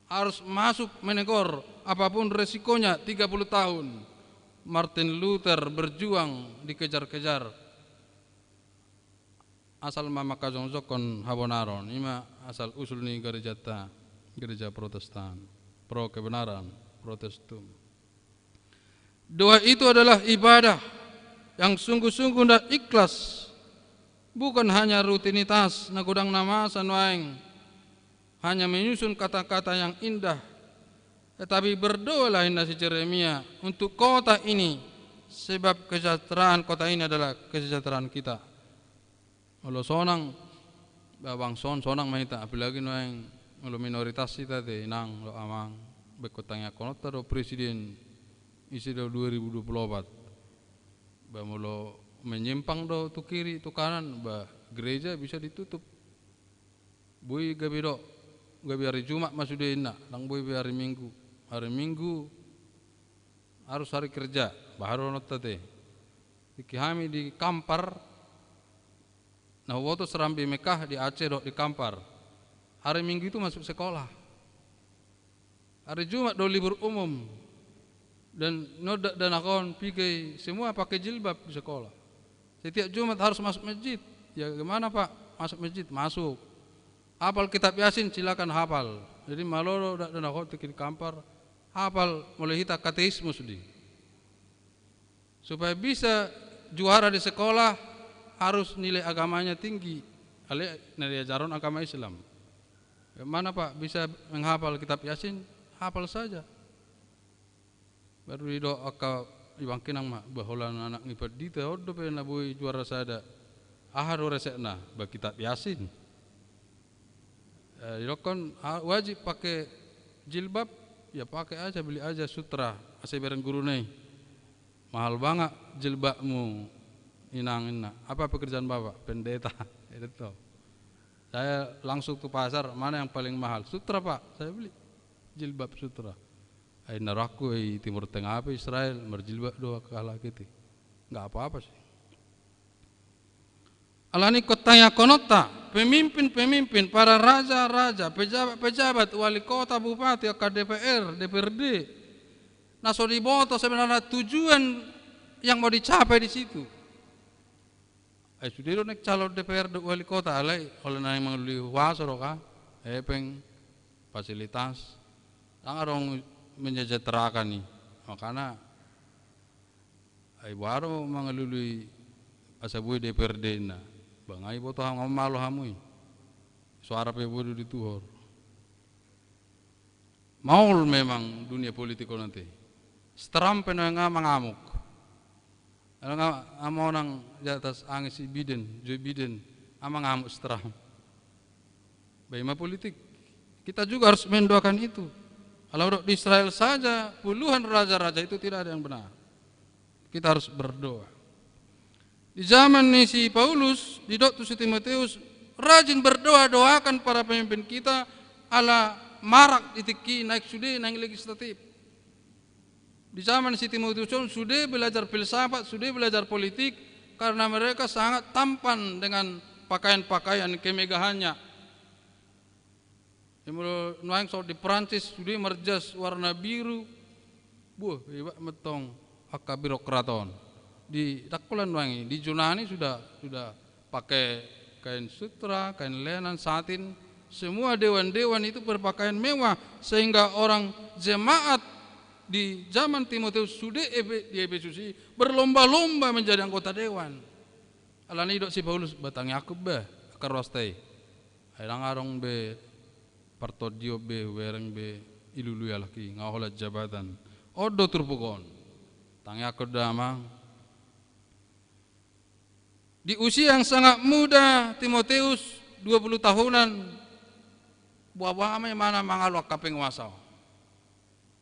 Harus masuk menegor, apapun resikonya, tiga puluh tahun Martin Luther berjuang dikejar-kejar. Asal ma manghajongjongkon habonaron, i ma asal usul ni garejanta, gereja Protestan, pro kebenaran, protestum. Doa itu adalah ibadah yang sungguh-sungguh dan ikhlas, bukan hanya rutinitas na godang na masa nuaeng, hanya menyusun kata-kata yang indah. Tetapi berdoalah, inna si Jeremia, untuk kota ini, sebab kesejahteraan kota ini adalah kesejahteraan kita. Molo sonang, ba, bangso on sonang ma hita, apalagi nuaeng molo minoritas hita te, inang dohot amang, baen tangiangkononta do presiden, ise do dua ribu dua puluh opat. Ba molo menyimpang do tu kiri, tu kanan, ba gereja bisa ditutup. Boi gabe do, gabe hari Jumat ma sude inna, ndang boi be hari Minggu. Hari Minggu harus hari kerja, bahen dohononta te. Tingki hami di Kampar, na huboto Serambi Mekah di Aceh dohot di Kampar, hari Minggu itu masuk sekolah. Hari Jumat do libur umum. Dan nunga dakdanak on piga i, semua pakai jilbab di sekolah. Setiap Jumat harus masuk masjid. Ya, gimana, Pak? Masuk masjid, masuk. Hafal kitab Yasin, silakan hafal. Jadi molo dakdanak on tingki di Kampar, hafal, molo hita katekismus do i. Supaya bisa juara di sekolah, harus nilai agamanya tinggi. Alai na diajarhon agama Islam. Gimana, Pak, bisa menghafal kitab Yasin? Hafal saja. Baru didok angka ibangke nang ma, ba holan anak ni pandita on dope na boi juara sada. Aha do resekna? Ba kitab Yasin. Eh, didokkon, ah, wajib pakai jilbab, ya pakai aja, beli aja sutra, asa ibereng guruna i. Mahal banget jilbabmu, inang, inna. Apa pekerjaan Bapak? Pendeta. Itu. Saya langsung ke pasar, mana yang paling mahal? Sutra, Pak. Saya beli jilbab sutra. Ai na rohangku, ai Timur Tengah pe Israel, marjilbab do angka halak i. Nggak apa-apa sih. Alani i tangiangkononta, pemimpin-pemimpin, para raja-raja, pejabat-pejabat, wali kota, bupati, angka D P R, D P R D, na so diboto sebenarnya tujuan yang mau dicapai di situ. Ai sude do naeng calon D P R dohot wali kota, alai olo naeng mangalului huaso do kan, hepeng, fasilitas, ndang adong menyejahterakan i. Makana ai boha do mangalului asa boi D P R D na. Ba nga iboto hamu, nga malo hamu i. Suara pe boi do dituhor. Maol memang dunia politik on ate. Trump pe nuaeng nga mangamuk. Nga, nga monang di atas angin si Biden, Joe Biden, nga mangamuk Trump. Ba i ma politik. Kita juga harus mendoakan itu. Kalau di Israel saja puluhan raja-raja itu tidak ada yang benar. Kita harus berdoa. Di zaman ni si Paulus, didok tu si Timoteus, rajin berdoa, doakan para pemimpin kita, ala marak di tingki naik sude naeng legislatif. Di zaman si Timoteus on sude belajar filsafat, sude belajar politik, karena mereka sangat tampan dengan pakaian-pakaian kemegahannya. Ia molo nuaeng songon di Prancis, sude marjas warna biru. Buh, hebat mantong angka birokrat on. Di, ndang holan nuaeng i, di Yunani sudah, sudah pakai kain sutra, kain lenan, satin. Semua dewan-dewan itu berpakaian mewah, sehingga orang jemaat di zaman Timoteus sude Efe-, di Efesus i berlomba-lomba menjadi anggota dewan. Alani i didok si Paulus, ba tangiangkon be angka ruasta i. Ai ndang adong be partondion be, hubereng be ilului halak i, nga holan jabatan. On do turpuk on. Tangiangkon da, amang. Di usia yang sangat muda, Timoteus, dua puluh tahunan, boha-boha ma imana mangalo angka penguasa on.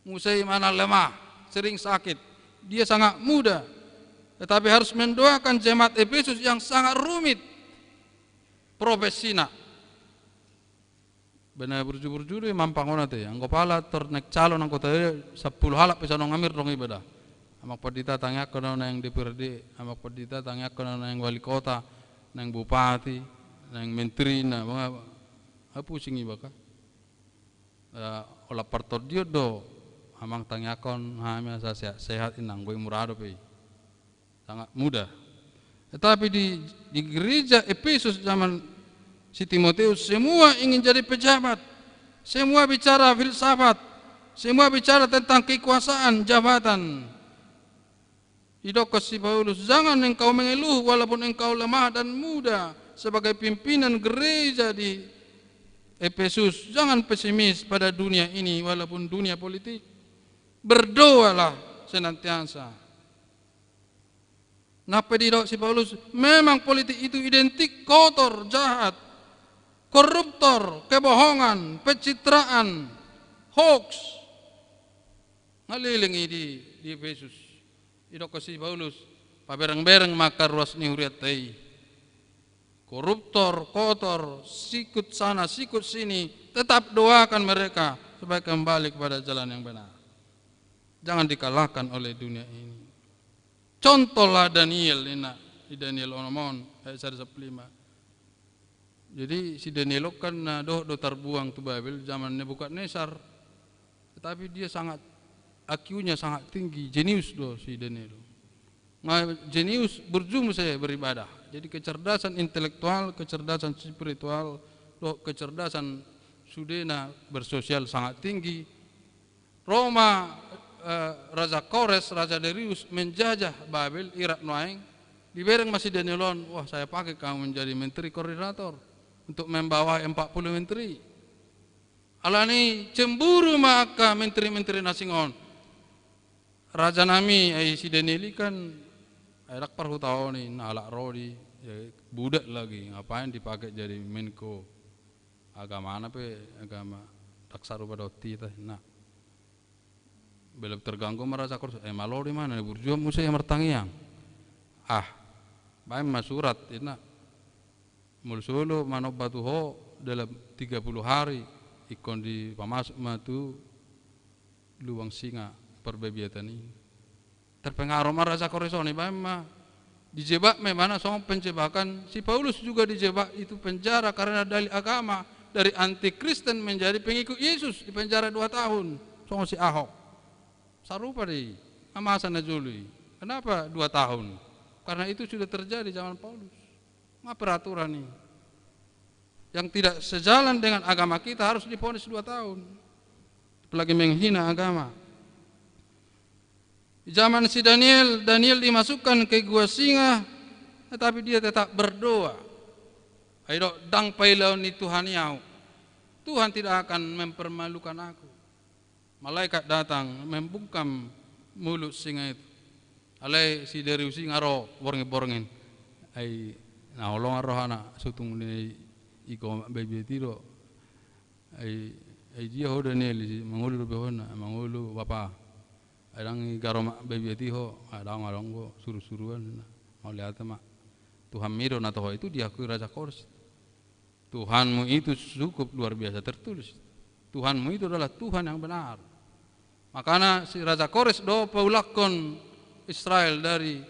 Muse imana lemah, sering sakit. Dia sangat muda, tetapi harus mendoakan jemaat Efesus yang sangat rumit profesina. Ba na burju-burju do i mampang on ate. Anggo pala tor naeng calon anggota D P R, sampulu halak pe songon na mirrong iba da. Amang Pandita, tangiangkon naeng D P R D, Amang Pandita, tangiangkon naeng wali kota, naeng bupati, naeng menteri, na, manga, ah, pusing iba ka. Eh, olat partondion do, Amang, tangiangkon hami asa sehat-sehat, inang, boi murado pe i. Sangat mudah. Tetapi di, di gereja Efesus zaman si Timoteus, semua ingin jadi pejabat, semua bicara filsafat, semua bicara tentang kekuasaan, jabatan. Didok si Paulus, "Jangan engkau mengeluh walaupun engkau lemah dan muda sebagai pimpinan gereja di Efesus. Jangan pesimis pada dunia ini walaupun dunia politik. Berdoalah senantiasa." Napa didok si Paulus? Memang politik itu identik kotor, jahat, koruptor, kebohongan, pencitraan, hoax. Ngalileng i di, di Efesus. Didok si Paulus, pabereng-bereng ma angka ruas ni hurianta i. Koruptor, kotor, sikut sana, sikut sini, tetap doakan mereka supaya kembali kepada jalan yang benar. Jangan dikalahkan oleh dunia ini. Contohlah Daniel, ninna di Daniel onom on, ayat sada sampulu lima. Jadi si Daniel on kan na dohot do tarbuang tu Babel zaman Nebukadnesar. Tetapi dia sangat, I Q-nya sangat tinggi, jenius do si Daniel. Nga jenius, burju muse beribadah. Jadi kecerdasan intelektual, kecerdasan spiritual, dohot kecerdasan sudena bersosial sangat tinggi. Ro ma, eh, Raja Kores, Raja Darius menjajah Babel, Irak nuaeng. Dibereng ma si Daniel on, "Wah, saya pakai kamu menjadi menteri koordinator untuk membawahi empat puluh menteri." Alani cemburu ma angka menteri-menteri na asing on. Rajanami, ai si Daniel i kan, ai ndang parhutaon i, na alak ro di, ya, budak lagi, ngapain dipakai jadi Menko? Agamana pe agama ndang sarupa dohot hita, ninna. Belum terganggu ma Raja Kores, "Eh, malo di mana, burju muse martangiang." "Ah, baen ma surat," ninna. "Molo so olo manomba tu ho dalam tiga puluh hari, ingkon dipamasuk ma tu lubang singa parbabietan i." Terpengaruh ma Raja Kores on, dibaen ma, dijebak ma ibana songon penjebakan si Paulus juga dijebak itu penjara karena dalil agama, dari anti Kristen menjadi pengikut Yesus, dipenjara dua tahun songon si Ahok. Sarupa do i, nga masa na jolo i. Kenapa dua tahun? Karena itu sudah terjadi zaman Paulus. Nga peraturan i. Yang tidak sejalan dengan agama kita harus divonis dua tahun. Apalagi menghina agama. Di zaman si Daniel, Daniel dimasukkan ke gua singa, tetapi dia tetap berdoa. Ai didok, "Ndang pailaon ni Tuhan i ahu. Tuhan tidak akan mempermalukan aku." Malaikat datang membungkam mulut singa itu. Alai si Darius i nga ro borngin-borngin. Ai na holong rohana, sotung ni i, "Iko ma babiat i do. Ai, ai dia ho Daniel?" "Mangolu dope ho," ninna, "mangolu bapa. Ai ndang i garo ma babiat i ho?" "Ai ndang, ndang, anggo suru-suruan," ninna. "Mauliate ma. Tuhanmi do na toho itu diakui Raja Kores. Tuhanmu itu cukup luar biasa, tertulis. Tuhanmu itu adalah Tuhan yang benar." Makana si Raja Kores do paulakkon Israel dari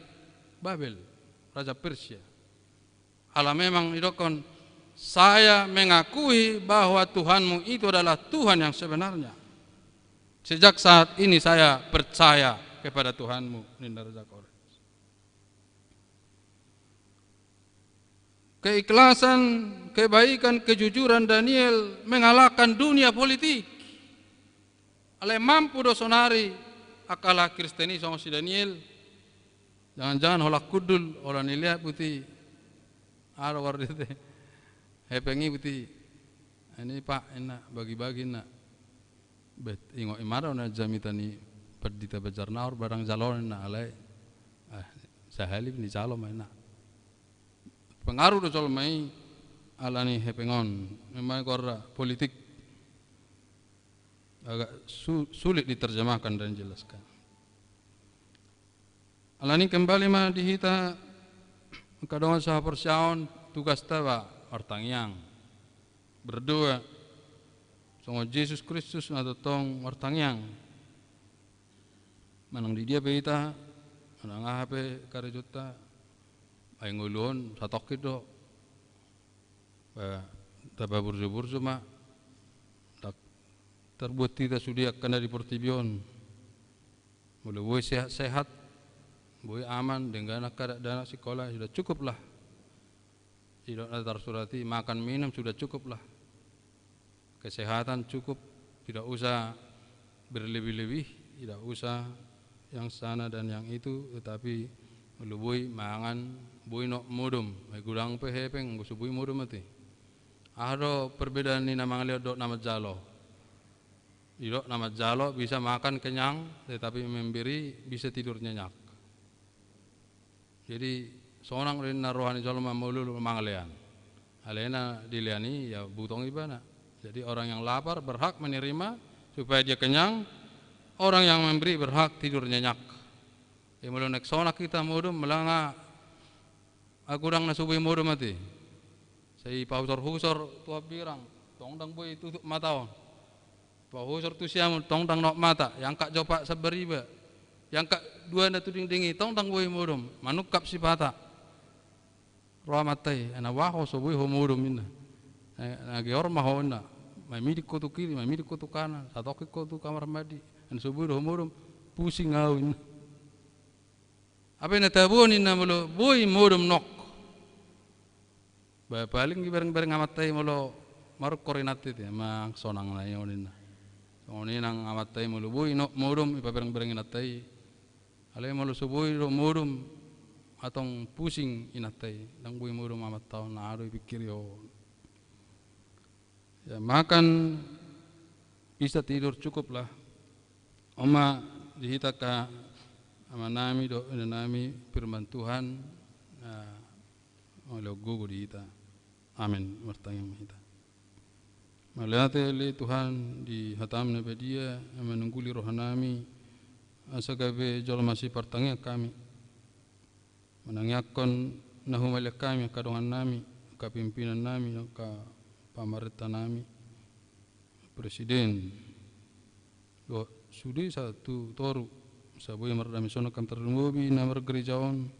Babel, Raja Persia. Ala memang didokkon, "Saya mengakui bahwa Tuhanmu itu adalah Tuhan yang sebenarnya. Sejak saat ini saya percaya kepada Tuhanmu," ninna Raja Kores. Keikhlasan, kebaikan, kejujuran Daniel mengalahkan dunia politik. Alai mampu do sonari angka halak Kristen i songon si Daniel. Jangan-jangan holan hundul, holan dilean buti. Aro war dite. Hepeng i buti. "Ini, Pak," ninna, "bagi-bagi," ninna. "Bet, ingot i ma do na jamita ni Pandita Banjarnahor, barang jalo," ninna, alai, ah, sahali pe dijalo ma, ninna. Pengaruh do jolma i ala ni hepeng on. Memang goarna politik agak su-, sulit diterjemahkan dan dijelaskan. Alani kembali ma di hita angka dongan sahaporseaon, tugasta ba martangiang, berdoa, songon Jesus Kristus na tongtong martangiang. Manang di dia pe hita, Manang aha pe karejonta, ai ngolu on satongkin do. Ba, tapaburju-burju ma. Ndang tarbuat hita sude angka na di portibi on. Molo boi sehat-sehat, boi aman, denggan angka dakdanak sikola, sudah cukup lah. Didok na tarsurat i, makan minum sudah cukup lah. Kesehatan cukup, tidak usah berlebih-lebih, tidak usah yang sana dan yang itu, tetapi molo boi mangan, boi nok modom, ai godang pe hepeng, anggo so boi modom ate. Aha do perbedaan ni na mangalean dohot na manjalo? Didok na manjalo bisa makan kenyang, tetapi memberi bisa tidur nyenyak. Jadi, sonang do ninna roha ni jolma molo mangalean. Alai na dilean i, ya, butong ibana. Jadi, orang yang lapar berhak menerima supaya dia kenyang, orang yang memberi berhak tidur nyenyak. Jadi, molo naeng sonang hita modom, molo nga godang na so boi modom ate. Sai pahusor-husor tu hambirang, tong ndang boi tutup mata on. Pahusor tu siamun, tong ndang nok mata, iangkat jopak sambariba, iangkat duana tu dingding i, tong ndang boi modom, manungkap sipata. Ro amanta i, na boha ho so boi ho modom ninna. Na, na geor ma ho ninna, mamidik ho tu kiri, mamidik ho tu kanan, satongkin ho tu kamar mandi, na so boi do ho modom, pusing au ninna. Hape na tabo ninna molo boi modom nok. Ba, paling dibereng-bereng amanta i molo marungkor inanta i, te, manang sonang na i on ninna. Songon i nang amanta i molo boi nok modom dipabereng-bereng inanta i. Alai molo so boi do modom, antong pusing inanta i, ndang boi modom amanta on, aha do dipikiri ho. Ya, makan, bisa tidur, cukup lah. On ma di hita angka amanami dohot inanami, firman Tuhan, na mauliate gogo di hita. Amen. Martangiang ma hita. Mauliate ale Tuhan di hataM na badia, na manungguli rohanami, asa gabe jolma sipartangiangan hami. Manangiangkon na humaliang hami angka dongannami, angka pimpinannami, angka pamarentanami, presiden, dohot sude sahat tu toru, asa boi mardame sonang hami, tarlumobi na margereja on.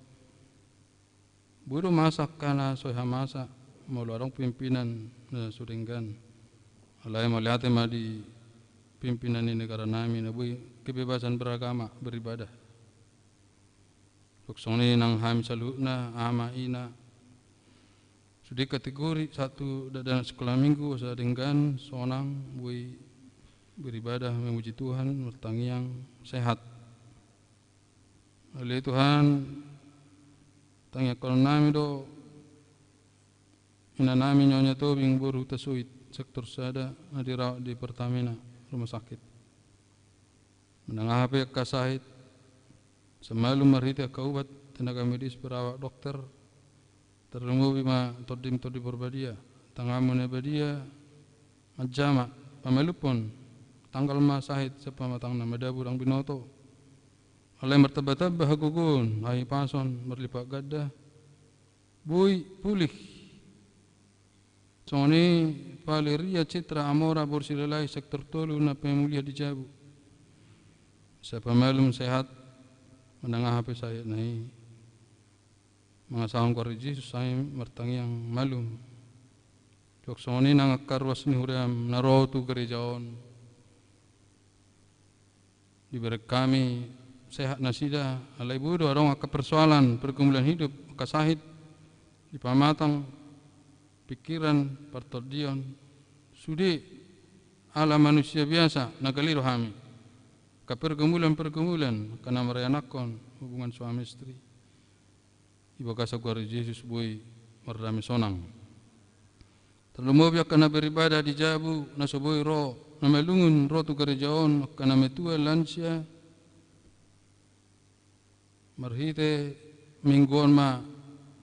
Boi do masa angka na so hea masa, molo adong pimpinan na so denggan. Alai mauliate ma di pimpinan ni negaranami na boi kebebasan beragama, beribadah. Songon i nang hami saluhutna, ama, ina, sude kategori sahat tu dakdanak sikola minggu, asa denggan, sonang, boi beribadah, memuji Tuhan, martangiang, sehat. Ale Tuhan, tangiangkononnami do inanami Nyonya Tobing boru Hutasoit, sektor sada, na dirawat di Pertamina Rumah Sakit. Manang aha pe angka sahit, asa malum marhite angka ubat, tenaga medis, perawat, dokter, tarlumobi ma TondiM, Tondi Porbadia, tanganMu na badia manjama, pamalumhon, tanggal ma sahit, asa pamatangna madabu ndang binoto. Alai martambatamba hagogoon, hahipason, marlipat ganda, boi pulih. Songon i Valeria Citra Amora boru Silalahi, sektor tolu, na pemulihan di jabu. Asa pamalum, sehat, manang aha pe sahitna i. Mangasahon goar ni Jesus hami martangiang, malum. Jok songon i nang angka ruas ni huriaM na ro tu gereja on. Dibereng hami sehat nasida, alai boi do adong angka persoalan pergumulan hidup, angka sahit di pamatang, pikiran, partondion, sude ala manusia biasa na gale do hami. Angka pergumulan-pergumulan, angka na maranak on, hubungan suami istri. Di bagasan goar ni Jesus boi mardame sonang. Tarlumobi angka na beribadah di jabu, na so boi ro, na malungun ro tu gereja on, angka na matua, lansia, marhite minggu on ma,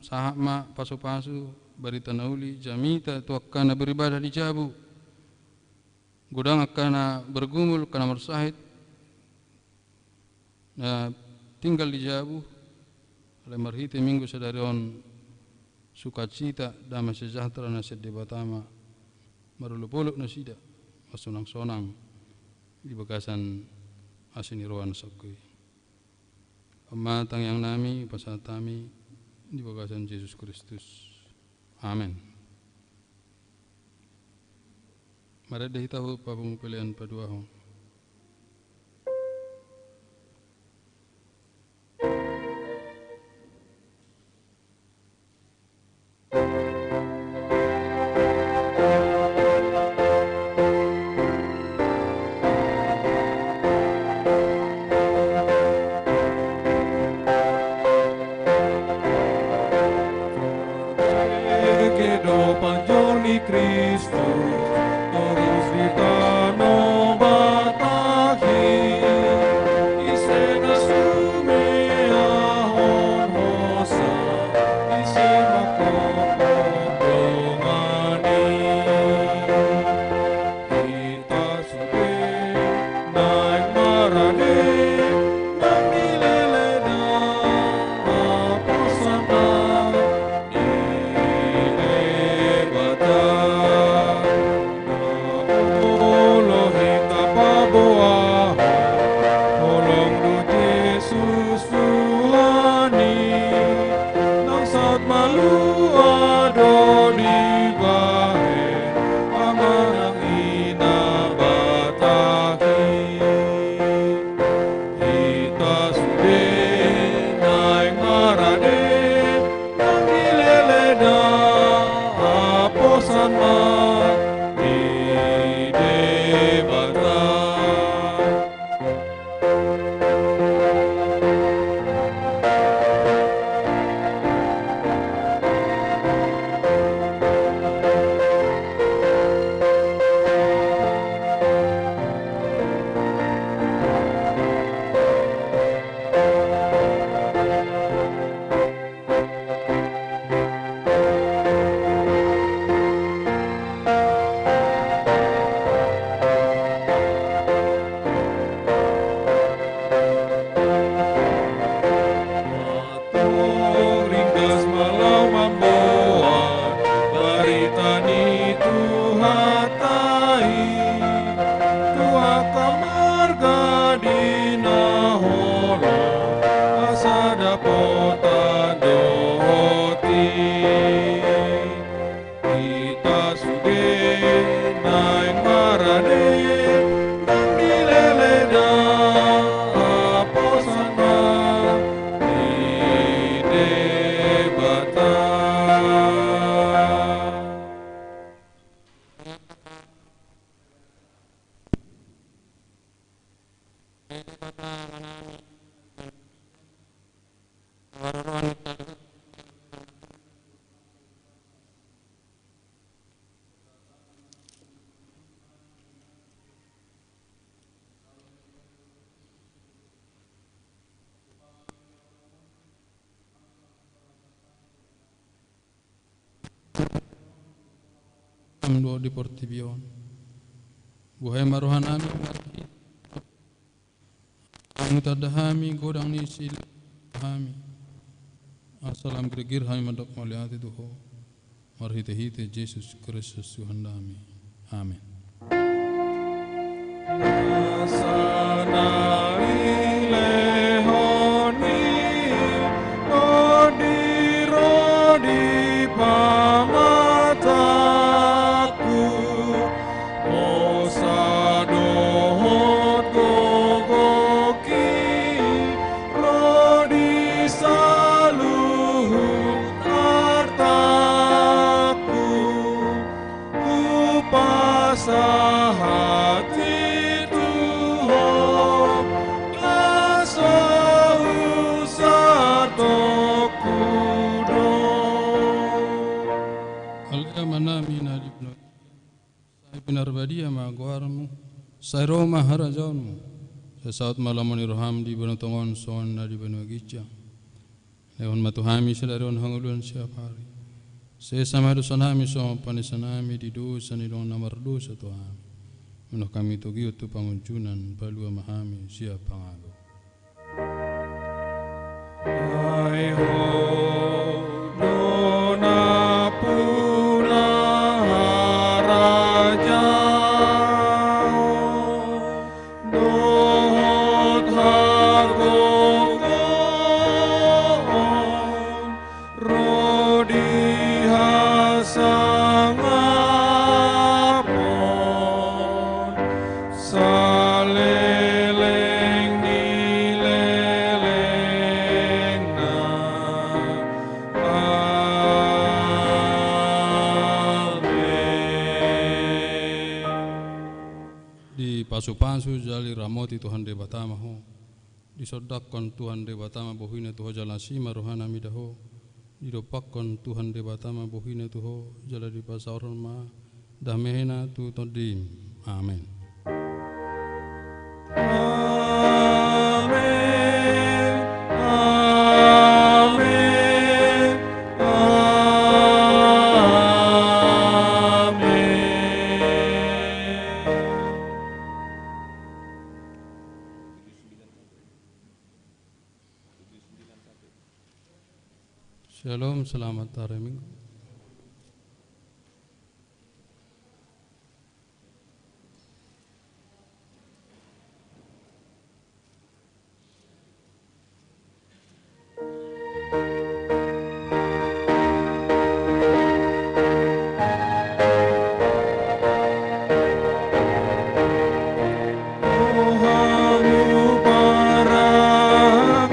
sahat ma pasu-pasu, barita na uli, jamita tu angka na beribadah di jabu. Godang angka na bergumul, angka na marsahit, na tinggal di jabu, alai marhite minggu sadari on sukacita, damai sejahtera na sian Debata ma marolop-olop nasida, marsonang-sonang di bagasan asi ni roha na sangkui. Amanta, tangiang nami hupasahat hami di bagasan Jesus Kristus. Amen. Marende hita hu papungu pelean paduahon. Dengke do panjor ni Kristus, torus di tano Batahi. Ise na sumeahon hosa, ise mangkophop dongan i. Hita sude naeng marade, naeng dileleda aposana di Debata. Molo hita paboahon, holong do Jesus Tuhan i, nang saut malua do dibahen, Ama nang Ina Batahi. Hita sude naeng marade, naeng dileleda aposana di Debata. Ringgas ma laho mamboan barita ni Tuhanta i, tu angka marga di na holong, asa dapotan dohot i. Hita sude naeng marade, naeng dileleda aposana di Debata. Am do di portibi on. Buhai ma roha nami, marhite. Mangihut hami godang ni silehon hami. Asa lam girgir hami mandok mauliate tu Ho. Marhitehite Jesus Kristus Tuhan nami. Amen. Asa na dilehon i, rodi-rodi pamatangku, hosa dohot gogongki, ro di saluhut artangku. Hupasahat i tu Ho, na so husartongku do. Ale Amanami na di banua, sai pinarbadia ma goarmu, sai ro ma harajaonmu, sai saut ma lomo ni roham di banua tonga on songon na di banua ginjang. Lehon ma tu hami sadari on hangoluan siapari. Sesa ma dosanami songon panesanami di dosa ni dongan na mardosa tu hami. Unang hami togihon tu pangunjunan, palua ma hami sian pangago. Ai Ho do nampuna harajaon dohot hagogoon Pasupasu jala diramoti Tuhan Debata ma ho. Disondangkon Tuhan Debata ma bohina tu ho jala asi ma rohana mida ho. Didompakkon Tuhan Debata ma bohina tu ho jala dipasaorhon ma damena tu tondim. Amen. Amen. Amen. Amen. Shalom, selamat hari Minggu. Hamu parangan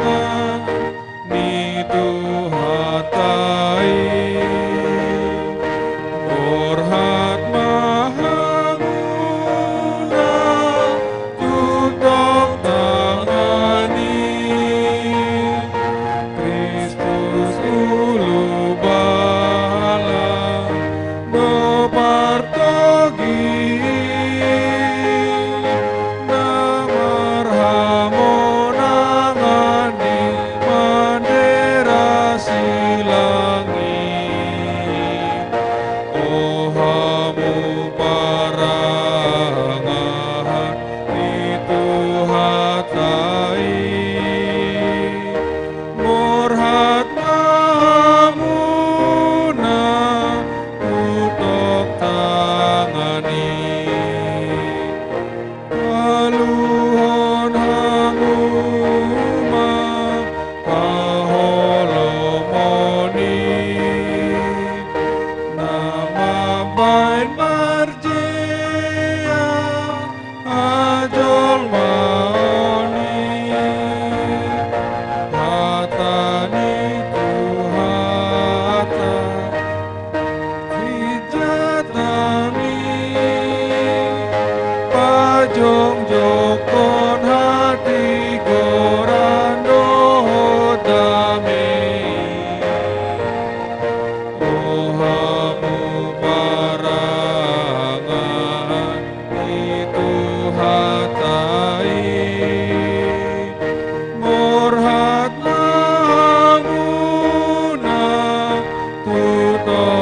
ni Tuhanta i, borhat ma hamuna tutok tangan i. Kristus ulu bala do partogi, na marhamonangan di bandera silang i. O hamu parangan ni Tuhanta i, borhat ma hamuna tutok tangan i. Aluhon hamu ma haholomon i, na mambahen marjea hajolmaon i. Hata ni Tuhanta, hujahon hami, pajongjongkon hatigoran dohot dame. O hamu parangan ni Tuhanta i, borhat ma hamuna tutok